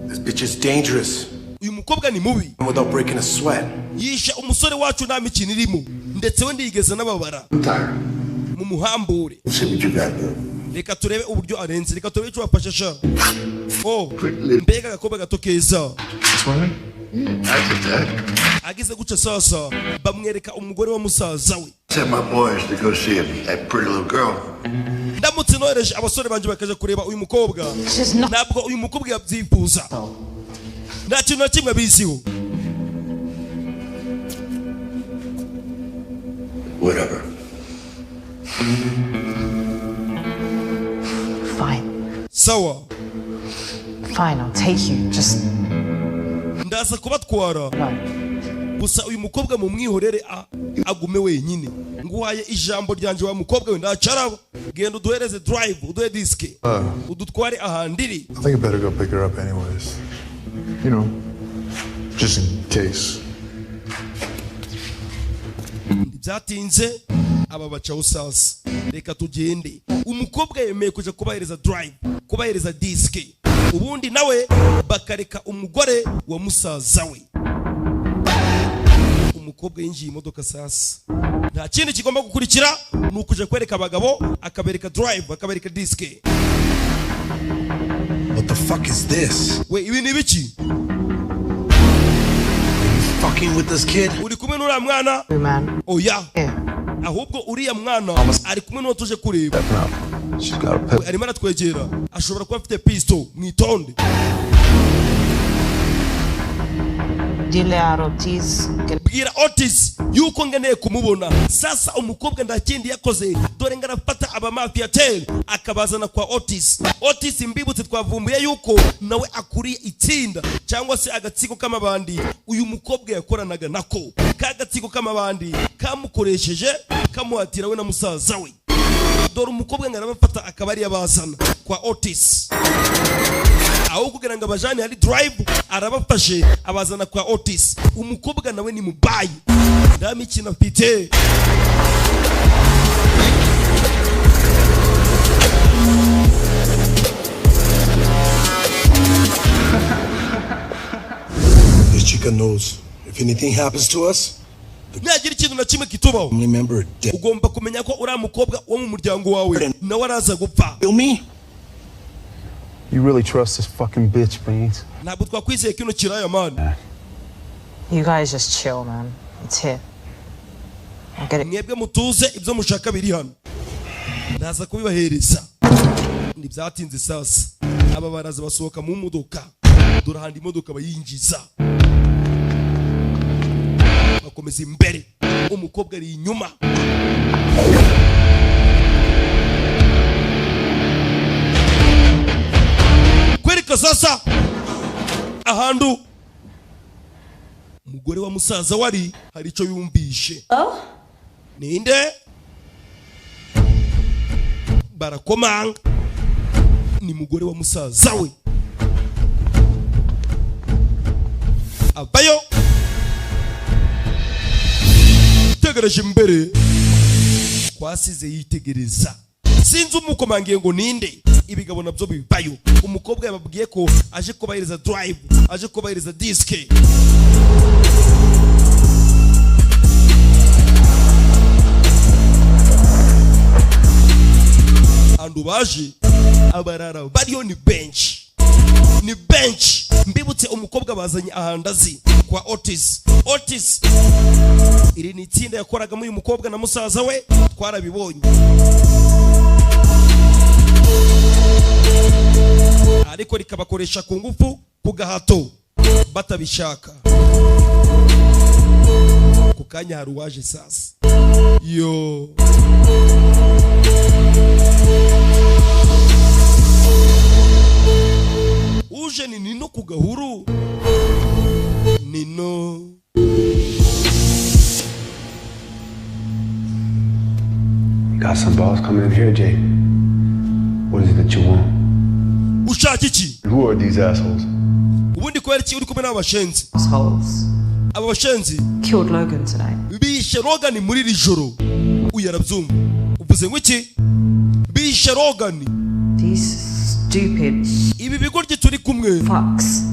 This bitch is dangerous. Uyu mukobwa ni mubi. Without breaking a sweat. Yishe umusore wacu nta mikino irimo, ndetse we ndiyigeze n'ababara. Mu muhambure. Reka turebe uburyo arenze, reka turebe icyo wafashe sha. Oh, mbega agakobwa gato keza. Ageze guca sasa bamwereka umugore wa musaza we. Send my boys to go see that pretty little girl. Ndamutse nohereje abasore banje bakaja kureba uyu mukobwa. Ntabwo uyu mukobwa yabyifuza. Nta kintu na kimwe abiziho. Whatever. Fine. Sawa. Fine, I'll take you. Just ndaza kubatwara. Gusa uyu mukobwa mu mwihorere agume wenyine. Nguhaye ijambo ryanje wa mukobwa we ndacaraba. Genda uduhereze drive, uduhe diske. Udutware ahandiri. I think I better go pick her up anyways. You know, just in case. Byatinze aba bacaho sasa. Reka tugende. Umukobwa yemeye kuja kubahereza drive, kubahereza diske. Ubundi nawe bakareka umugore wa musaza we. Umukobwa yinjiye imodoka sasa. Nta kindi kigomba gukurikira ni ukuja kwereka abagabo, akabereka drive, akabereka diske. What the fuck is this? We ibi ni biki? Are you fucking with this kid? Uri kumwe n'uriya mwana? Oya. Ahubwo uriya mwana ari kumwe n'uwo tuje kureba. Arimo aratwegera, ashobora kuba afite pistol, mwitonde. Bwira Otis yuko ngeneye kumubona. Sasa umukobwa ndakindi yakoze, dore ngarafata abamafia tel akabazana kwa Otis. Otis mbibutse twavumbuye yuko nawe akuriye itsinda cyangwa se agatsiko k'amabandi uyu mukobwa yakoranaga nako. Kagatsiko k'amabandi kamukoresheje kamuhatira we na musaza we. Dore umukobwa ngarabafata akabari yabazana kwa Otis. Aho kugira ngo abajane hari drive arabafashe abazana kwa Otis. Umukobwa nawe ni mubayi. Ndamikina mfite. This chica knows if anything happens to us, nagira ikintu na kimwe kitubaho. Ugomba kumenya ko uri mukobwa wo mu muryango wawe nawe araza gupfa. You really trust this fucking bitch, Beans? Ntabwo twakwizeye kino kiraya man. You guys just chill, man. It's here. I'll get it. Mwebwe mutuze ibyo mushaka biri hano. Ndaza kubibahereza. Ntibyatinze sasa. Aba baraza basohoka mu modoka. Dore handi imodoka bayinjiza. Bakomeza imbere. Umukobwa ari inyuma. Kwereka sasa ahandu umugore wa musaza wari hari icyo yumvishe. Ninde? Barakomanga. Ni mugore wa musaza we. Abayo. Tegereje imbere. Kwasize yitegereza. Sinzi umukomangiye ngo ninde. Ibigabo nabyo bibayo. Umukobwa yababwiye ko aje kubahereza drive, aje kubahereza diske. Andu baje abarara bariyo ni bench. Ni bench. Mbibutse umukobwa bazanye ahandazi kwa Otis. Otis iri ni itsinda yakoragamo uyu mukobwa na musaza we, twarabibonye. Ariko rikabakoresha ku ngufu ku gahato batabishaka. Ku kanya hari uwaje sasa. Yo uje ni Nino ku gahuru. Nino Got some balls coming in here, Jay. What is it that you want? Ushaka iki? Who are these assholes? Ubundi kubera iki uri kumwe n'aba bashenzi? Assholes. Aba bashenzi Killed Logan tonight. Bishe Logan muri iri joro. Uyu arabyumva. Uvuze ngo iki? Bishe Logan. These stupid Ibi bigoryi turi kumwe fucks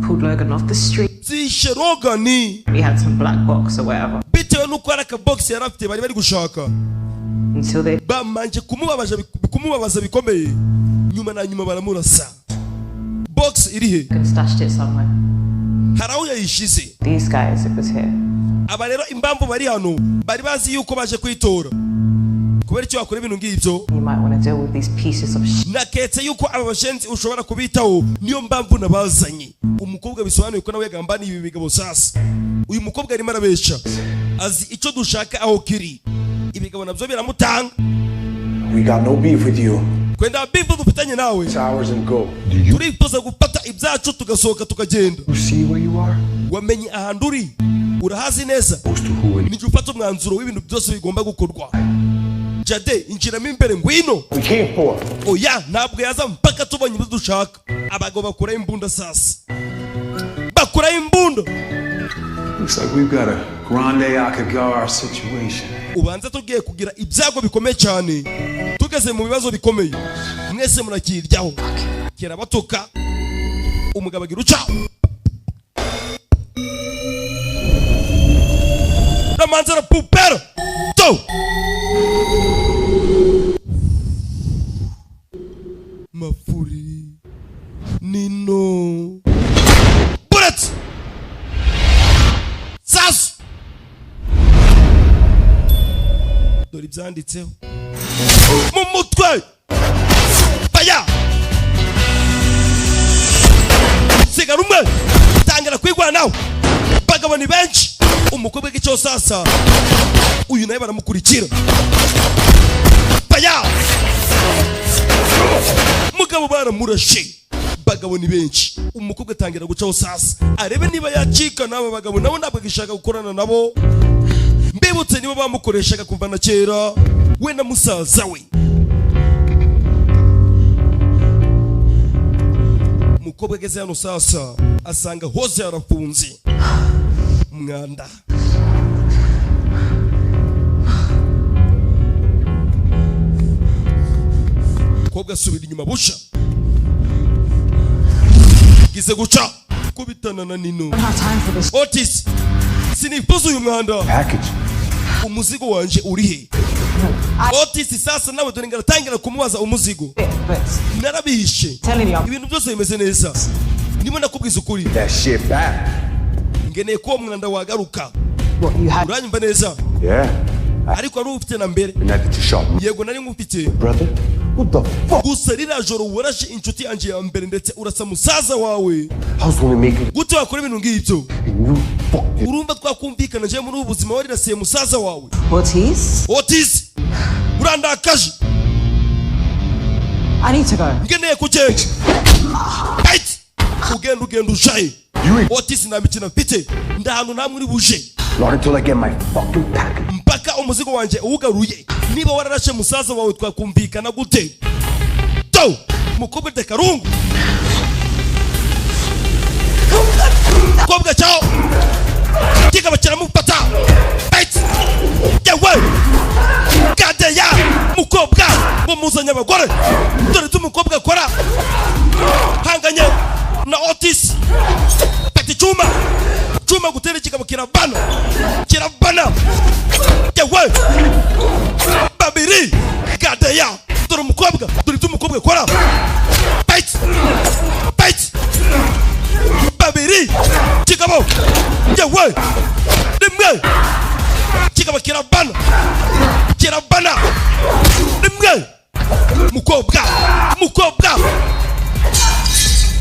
pulled Logan off the street. Byishe Logan. He had some black box or whatever. Bitewe n'uko hari akabogisi yari afite bari bari gushaka. Until they Bamanje kumubabaza bikomeye, nyuma na nyuma baramurasa. Box iri he? Stashed it somewhere. Hari aho yayishize. These guys, it was here. Aba rero impamvu bari hano, bari bazi yuko baje kwitora. Kubera icyo wakora ibintu ngibyo? You might want to deal with these pieces of shit. Naketse yuko aba bashenzi ushobora kubitaho, niyo mpamvu nabazanye. Umukobwa bisobanuye ko nawe yagambaniye ibi bigabo. Sasa uyu mukobwa arimo arabesha, azi icyo dushaka aho kiri. Ibigabo nabyo biramutanga. We got no beef with you. Kwenda beef dufitanye nawe. It's ours and go. Turifuza gufata ibyacu tugasohoka tukagenda. You see where you are? Wamenye ahantu uri? Urahazi neza? Nijye ufata umwanzuro w'ibintu byose bigomba gukorwa. Jade, injiramo imbere, ngwino. We came for. Oya, ntabwo yaza mpaka tubonye ibyo dushaka. Abagabo bakuraho imbunda sasa, bakuraho imbunda. Looks like we've got a Grande Akagar situation. Ubanza tugiye kugira ibyago bikomeye cyane, tugeze mu bibazo bikomeye. Mwese murakiryaho kera batuka. Umugabo agira uca ramanzara pupero to mafuri nino bullet sasu. Dore ibyanditseho mu mutwe. Faya, sigara umwe, tangira kwigwanaho. Bagabo ni benshi. Umukobwa w'icyo sasa uyu nawe baramukurikira. Faya, mugabo baramurashe. Bagabo ni benshi. Umukobwa atangira gucaho sasa, arebe niba yacika n'aba bagabo. Nabo ntabwo agishaka gukorana nabo. Mbibutse nibo bamukoreshaga kuva na kera, we na musaza we. Umukobwa ageze hano sasa asanga hose harafunze. Umwanda. Umukobwa asubira inyuma busha, gize guca kubitana na Nino. Otis, sinifuza uyu mwanda. Umuzigo wanje uri he? Otis sasa nawe dore ngaratangira kumubaza umuzigo. Narabihishe. Ibintu byose bimeze neza. Ndimo nakubwiza ukuri. That shit back. Ngeneye ko mwanda wagaruka. Uranyumva neza? Yeah. Ariko ari ufite na mbere. Yego nari ngufite. Brother, what the fuck? Gusa rira joro warashe inshuti yanje ya mbere ndetse urasa musaza wawe. I was gonna make it. Gute wakora ibintu ngibyo? And you fucked it. Urumva twakumvikana je muri ubu buzima warirasiye musaza wawe. Otis? Otis, urandakaje. I need to go. Ngeneye kugenda. Right! Ugenda ugenda ushaye. Otis nta mikino mfite. Ndahantu namwe uri buje. Not until I get my fucking package. Mpaka umuzigo wanje uwugaruye. Niba wararashe musaza wawe twakumvikana gute? To! Mukobwa de karungu. Mukobwa chao. Kigaba kiramufata. Right! Yewe! Kadeya! Mukobwa mumuzanye abagore. Dore tumukobwa akora. Hanganye na Otis. Pati chuma. Chuma gutera kigabo kirabana. Kirabana. Yewe! Babiri! Kadeya! Dore umukobwa, dore tumukobwa akora. Right! Right! Babiri! Kigabo! Yewe! Rimwe! Kigabo kirabana. Kirabana. Rimwe! Mukobwa! Mukobwa!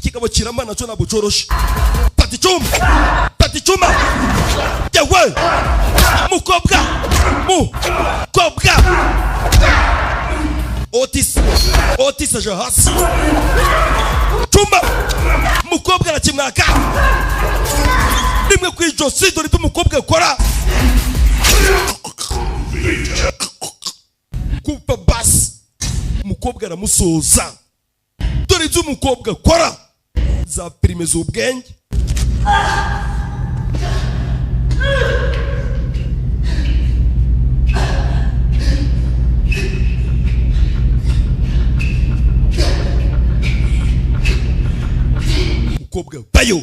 Kigabo kiramana cyo ntabwo cyoroshe. Pati chuma! Pati chuma! Yewe! Mukobwa! Mukobwa! Otis! Otis aje hasi. Chuma! Mukobwa arakimwaka. Rimwe ku ijosi dore ibyo umukobwa akora. Kuva Umukobwa aramusoza. Dore ibyo umukobwa akora za filime z'ubwenge. Umukobwa bayo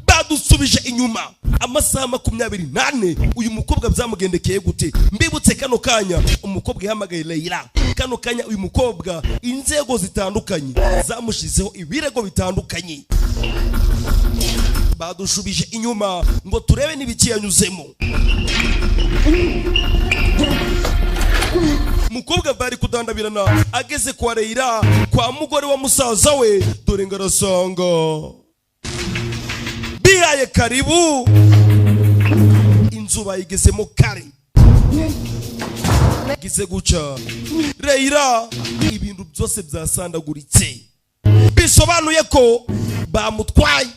badusubije inyuma amasaha 24. Uyu mukobwa byamugendekeye gute? Mbibutse kano kanya umukobwa yahamagaye Leila. Kano kanya uyu mukobwa inzego zitandukanye zamushizeho ibirego bitandukanye. Badushubije inyuma ngo turebe n'ibiki yanyuzemo. Mukobwa bari kudandabirana ageze kwa Leila, kwa mugore wa musaza we. Dore ngarasanga bihaye karibu, inzu bayigezemo kare. Gize guca Leila, ibintu byose byasandaguritse, bisobanuye ko bamutwaye.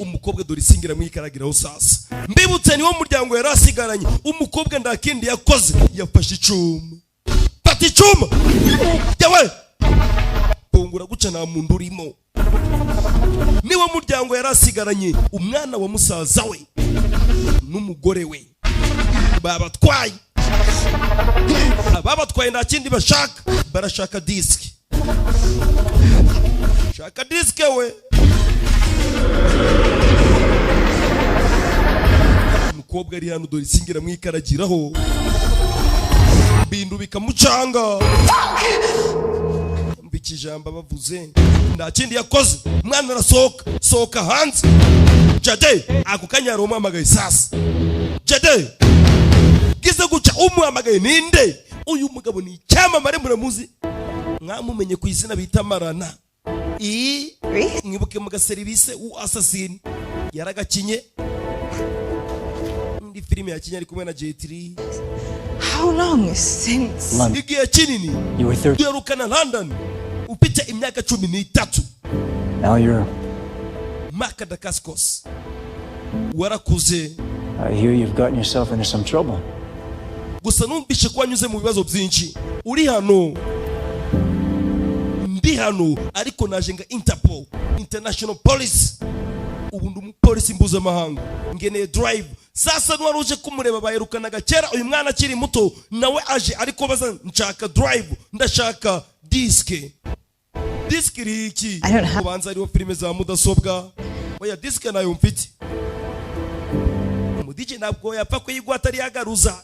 Umukobwa dore isingira mwikaragiraho sasa. Mbibutse niwo muryango yarasigaranye. Umukobwa ndakindi yakoze, yafashe icuma. Fata icuma yawe fungura guca, nta muntu urimo. Niwo muryango yarasigaranye, umwana wa musaza we n'umugore we babatwaye. Ababatwaye nta kindi bashaka, barashaka disiki. Shaka disiki we. Umukobwa ari hano dore isingira mwikaragiraho, bintu bikamucanga. Mbikijamba bavuze nta kindi yakoze. Umwana arasohoka, sohoka hanze. Jade ako kanya umuhamagaye sasa. Jade gize guca, umuhamagaye ninde? Uyu mugabo ni icyamamare muramuzi, mwamumenye ku izina bita Marana. Mwibuke mu gaserivise u assassin yaragakinye indi filime yakinye ari kumwe na J3. How long since igihe kinini duherukana London ufite imyaka 13. Now you're Mark Dacascos warakuze. I hear you've gotten yourself into some trouble. Gusa numvishe ko wanyuze mu bibazo byinshi. Uri hano, ndi hano, ariko naje nga Interpol, International Police. Ubu ndi umupolisi mpuzamahanga, ngeneye drive. Sasa nwari uje kumureba baherukanaga kera uyu mwana akiri muto, nawe aje ariko baza nshaka drive, ndashaka diske. Diske iri iki? Ubanza ariho filime za mudasobwa. Oya diske nayo mfite. Umu DJ ntabwo yapfa kuyigwa atari yagaruza.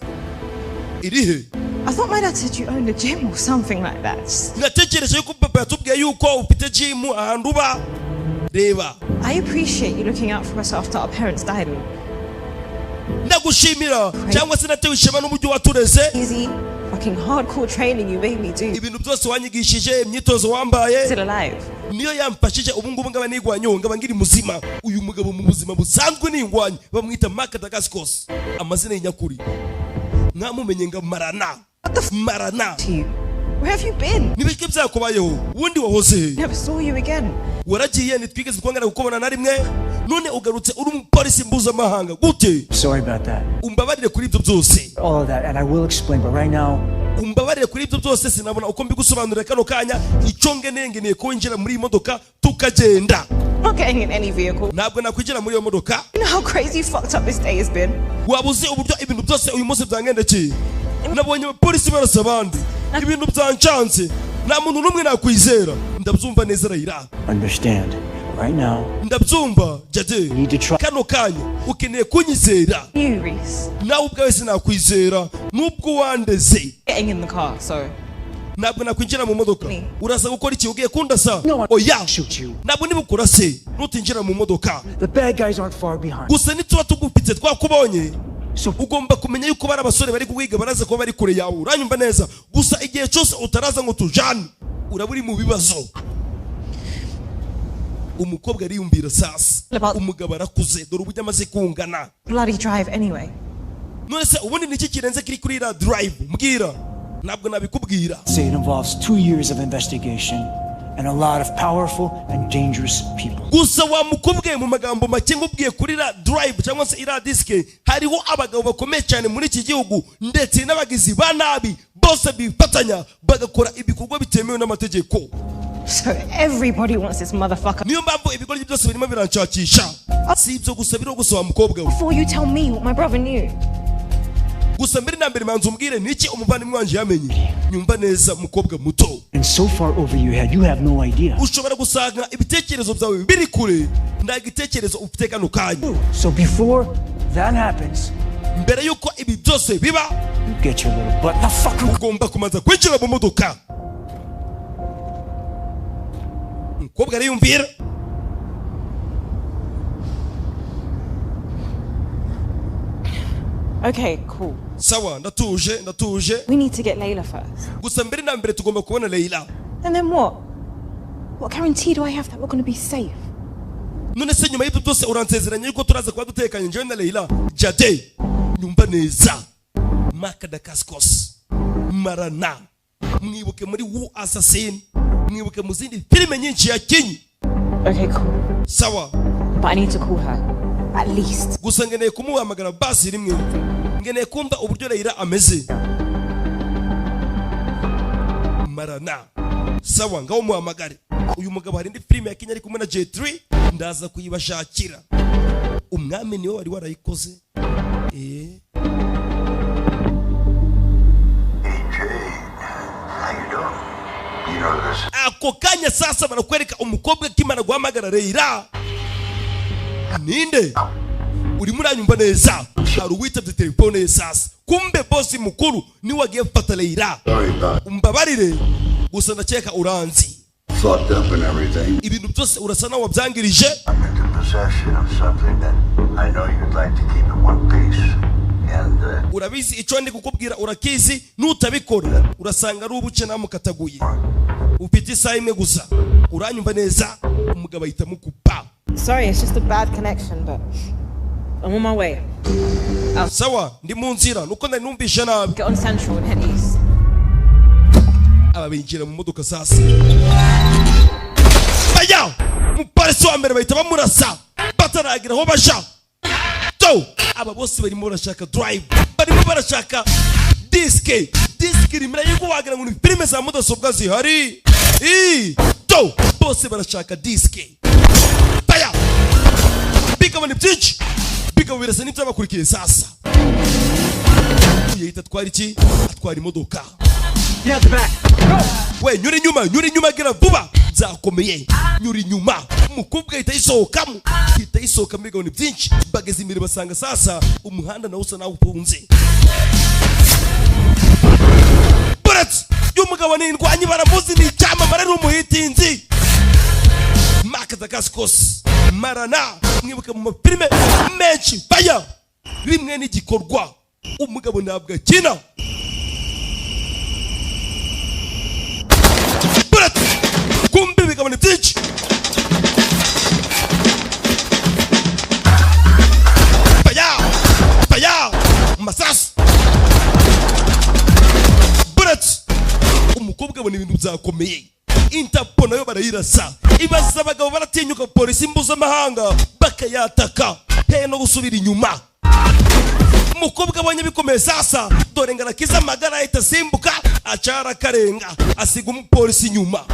Irihe? I thought my dad said you owned a gym or something like that. Natekereje yuko papa yatubwiye yuko ufite gym ahantu uba. Reba. I appreciate you looking out for us after our parents died. Ndagushimira cyangwa se natewe ishema n'umujyi watureze. Easy fucking hardcore training you made me do. Ibintu byose wanyigishije, imyitozo wambaye. Still alive. Niyo yamfashije ubu ngubu ngaba nigwanyo, ngaba ngiri muzima. Uyu mugabo mu buzima busanzwe ningwanye bamwita Mark Dacascos, amazina y'inyakuri. Mwamumenye nga Marana. Marana. Where have you been? Nibiki byakubayeho? Wundi wahoze he? Never saw you again. Waragiye nitwigeze twongera kukubona na rimwe. None ugarutse uri umupolisi mpuzamahanga gute? Sorry about that. Umbabarire kuri ibyo byose. All of that and I will explain, but right now umbabarire kuri ibyo byose sinabona uko mbigusobanurira kano kanya. Icyo ngeneye ko winjira muri iyi modoka tukagenda. Not getting in any vehicle. Ntabwo nakwinjira muri iyo modoka. You know how crazy fucked up this day has been. Wabuze uburyo ibintu byose uyu munsi byangendekeye. Nabonye abapolisi barasa abandi, ibintu byancanze, nta muntu n'umwe nakwizera. Ndabyumva neza Raila. Understand right now. Ndabyumva Jade. Kano kanya ukeneye kunyizera. Nawe ubwawe sinakwizera nubwo wandeze. Getting in the car, so ntabwo nakwinjira mu modoka. Uraza gukora iki? Ugiye kundasa? Oya, ntabwo nibukura se nutinjira mu modoka. The bad guys aren't far behind. Gusa nituba tugupitse twakubonye, ugomba kumenya yuko bari abasore bari kuwiga baraza kuba bari kure yawe. Uranyumva neza? Gusa igihe cyose utaraza ngo tujane uraba uri mu bibazo. Umukobwa ariyumvira sasa, umugabo arakuze, dore uburyo amaze kungana. Bloody drive anyway. None se ubundi niki kirenze kiri kuri ira drive? Mbwira. Ntabwo nabikubwira. Say it involves 2 years of investigation And a lot of powerful and dangerous people. Gusa wamukubwiye mu magambo make, ngubwiye kuri ra drive cyangwa se iriya disike, hariho abagabo bakomeye cyane muri iki gihugu ndetse n'abagizi ba nabi, bose bifatanya bagakora ibikorwa bitemewe n'amategeko. So everybody wants this motherfucker. Niyo mpamvu ibigoryi byose birimo biranshakisha. Si ibyo gusa biriho gusa, wa mukobwa we. Before you tell me what my brother knew. Gusa mbere na mbere manza umbwire niki umuvandimwe wanjye yamenye. Nyumva neza, mukobwa muto. And so far over your head, you have no idea. Ushobora gusanga ibitekerezo byawe biri kure, nta gitekerezo ufite kano kanya. So before that happens, mbere yuko ibi byose biba, you get your little butt the fuck ugomba kubanza kwinjira mu modoka. Umukobwa ariyumvira. Okay, cool. Sawa, ndatuje, ndatuje. We need to get Layla first. Gusa mbere na mbere tugomba kubona Leila. And then what? What guarantee do I have that we're going to be safe? None se nyuma y'ibyo byose uransezeranya yuko turaza kuba dutekanye, njyewe na Leila? Jade, nyumva neza. Mark Dacascos, Marana, mwibuke muri Wu Assassin, mwibuke mu zindi filime nyinshi yakinye. Okay, cool. Sawa. But I need to call her. At least. Gusa ngeneye kumuhamagara basi rimwe, ngeneye kumva uburyo Leila ameze. Marana, sawa, ngaho muhamagare. Uyu mugabo hari indi filime yakinye ari kumwe na J3, ndaza kuyibashakira. Umwami niwe wari warayikoze. How you doing? You know this. Ako kanya sasa barakwereka umukobwa akimara guhamagara Leila. Ninde urimo uranyumva neza? Hari uwitabye telefone ye. Sasa kumbe bosi mukuru niwe wagiye gufata Leila. Sorry about Umbabarire, gusa ndakeka uranzi. fucked up and everything. Ibintu byose urasa nawe wabyangirije. I'm into possession of something that I know you'd like to keep in one piece. And Urabizi icyo ndi kukubwira, urakizi. Nutabikora urasanga ari ubuce namukataguye. Ufite isaha imwe gusa, uranyumva neza? Umugabo ahita amukupa. Sorry, it's just a bad connection, but I'm on my way. Sawa, ndi mu nzira, nuko nari numvishe nabi. Get on Central and head east. Aba binjira mu modoka. Sasa bajya umupolisi wa mbere bahita bamurasa bataragira aho baja. To aba bose barimo barashaka drive, barimo barashaka disike. Disike rimera yuko wagira ngo ni filime za mudasobwa zihari. I to bose barashaka disike. Baya bigabo ni byinshi, bigabo birasa n'ibyabakurikiye. Sasa uyu yahita atwara iki? Atwara imodoka. Get out the back. We, nyura inyuma, nyura inyuma, gira vuba, byakomeye, nyura inyuma. Umukobwa ahita yisohokamo, ahita yisohokamo. Ibigabo ni byinshi. Bageze imbere basanga sasa umuhanda nawo usa naho ufunze. Buretse y'umugabo ni indwanyi, baramuzi, ni icyamamare, ari umuhitinzi. Mark Dacascos, Marana, mwibuke mu mafilime menshi. Baya rimwe n'igikorwa, umugabo ntabwo akina. Buretse kumbe ibigabo ni byinshi. Baya baya masasu, buretse umukobwa abona ibintu byakomeye. Interpol nayo barayirasa. Ibaza abagabo baratinyuka polisi mpuzamahanga bakayataka, hehe no gusubira inyuma. Umukobwa abonye bikomeye. Sasa dore ngo arakiza amagara, ahita asimbuka acara akarenga, asiga umupolisi inyuma.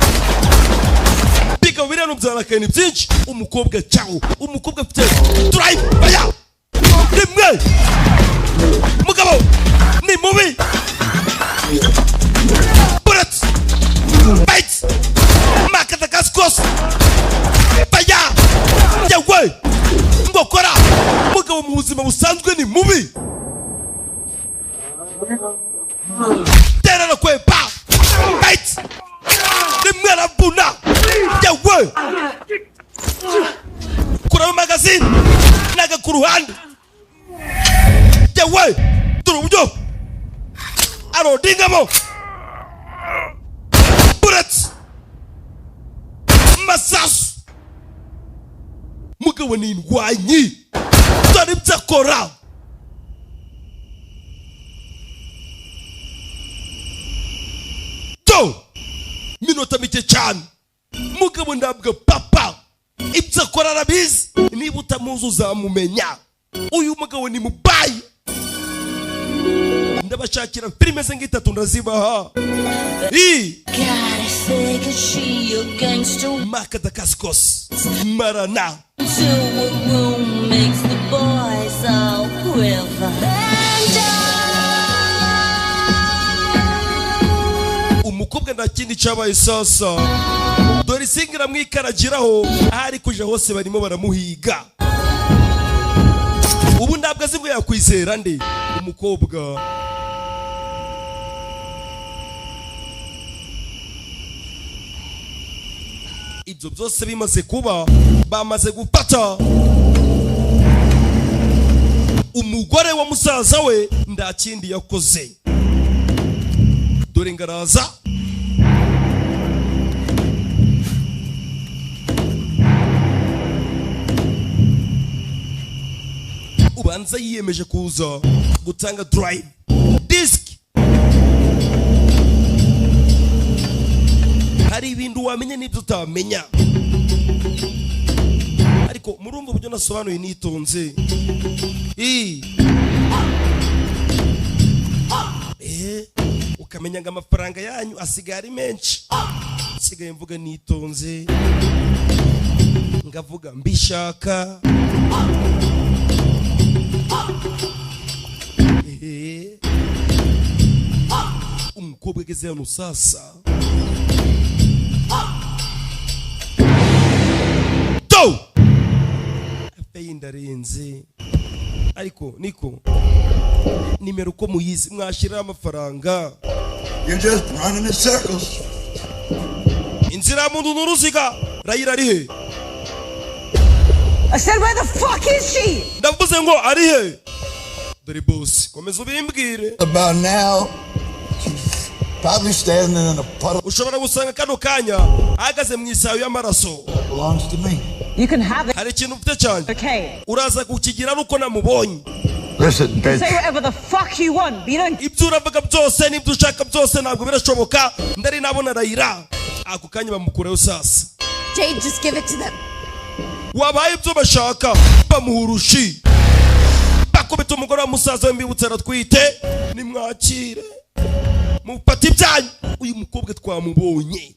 Bigabo biriya byarakaye, ni byinshi. Umukobwa cyawo, umukobwa afite drive. Baya rimwe, mugabo ni mubi. Bullets bites Mark Dacascos. Baya yawe ngokora, mugabo mu buzima busanzwe ni mubi. Terera kwepa bites rimwe, aravuna yawe, kuramo magazine naga ku ruhande yawe. Dore uburyo arodingamo bullets, masasu. Mugabo ni indwanyi, dore ibyo akora. To minota mike cyane. Mugabo ntabwo papa ibyo akora arabizi. Niba utamuzi uzamumenya. Uyu mugabo ni mubayi. Ndabashakira filime ze ngitatu ndazibaha. I Gotta she a gangster. Mark Dacascos Marana. To a room makes the boys all quiver. Umukobwa nta kindi cyabaye sasa, dore isinga iramwikaragiraho. Aho ari kuja hose barimo baramuhiga. Ubu ntabwo azi ngo yakwizera nde. Umukobwa ibyo byose bimaze kuba, bamaze gufata umugore wa musaza we, nta kindi yakoze. Dore ngaraza. Ubanza yiyemeje kuza gutanga drive disk. Hari ibintu wamenya n'ibyo utamenya, ariko murumva uburyo nasobanuye nitonze. Ukamenya ngo amafaranga yanyu asigaye ari menshi. Nsigaye mvuga nitonze, ngavuga mbishaka. Umukobwa ageze hano sasa. Do! Afe ndarenze. Ariko niko nimero uko muyizi mwashiraho amafaranga. You're just running in circles. Inzira muntu n'uruziga. Rayira ari he? I said, where the fuck is she? Ndavuze ngo ari he? Dore boss, komeza ubimbwire. About now, she's probably standing in a puddle. Ushobora gusanga kano kanya ahagaze mu isayo y'amaraso. That belongs to me. You can have it. Hari ikintu ufite cyane. Okay. Uraza kukigira nuko namubonye. Listen, bitch. Say whatever the fuck you want, but you don't. Ibyo uravuga byose n'ibyo ushaka byose ntabwo birashoboka. Ndari nabona Rayira. Ako kanya bamukurayo sasa. Jade, just give it to them. Wabaye ibyo bashaka, bamuha urushi, bakubita umugore wa musaza we. Mbibutse aratwite. Nimwakire mufate ibyanyu. Uyu mukobwa twamubonye.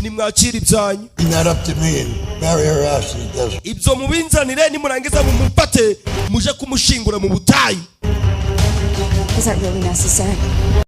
Nimwakire ibyanyu. Bring that up to me and bury her ass in the desert. Ibyo mubinzanire, nimurangiza mumufate muje kumushingura mu butayu. Is that really necessary?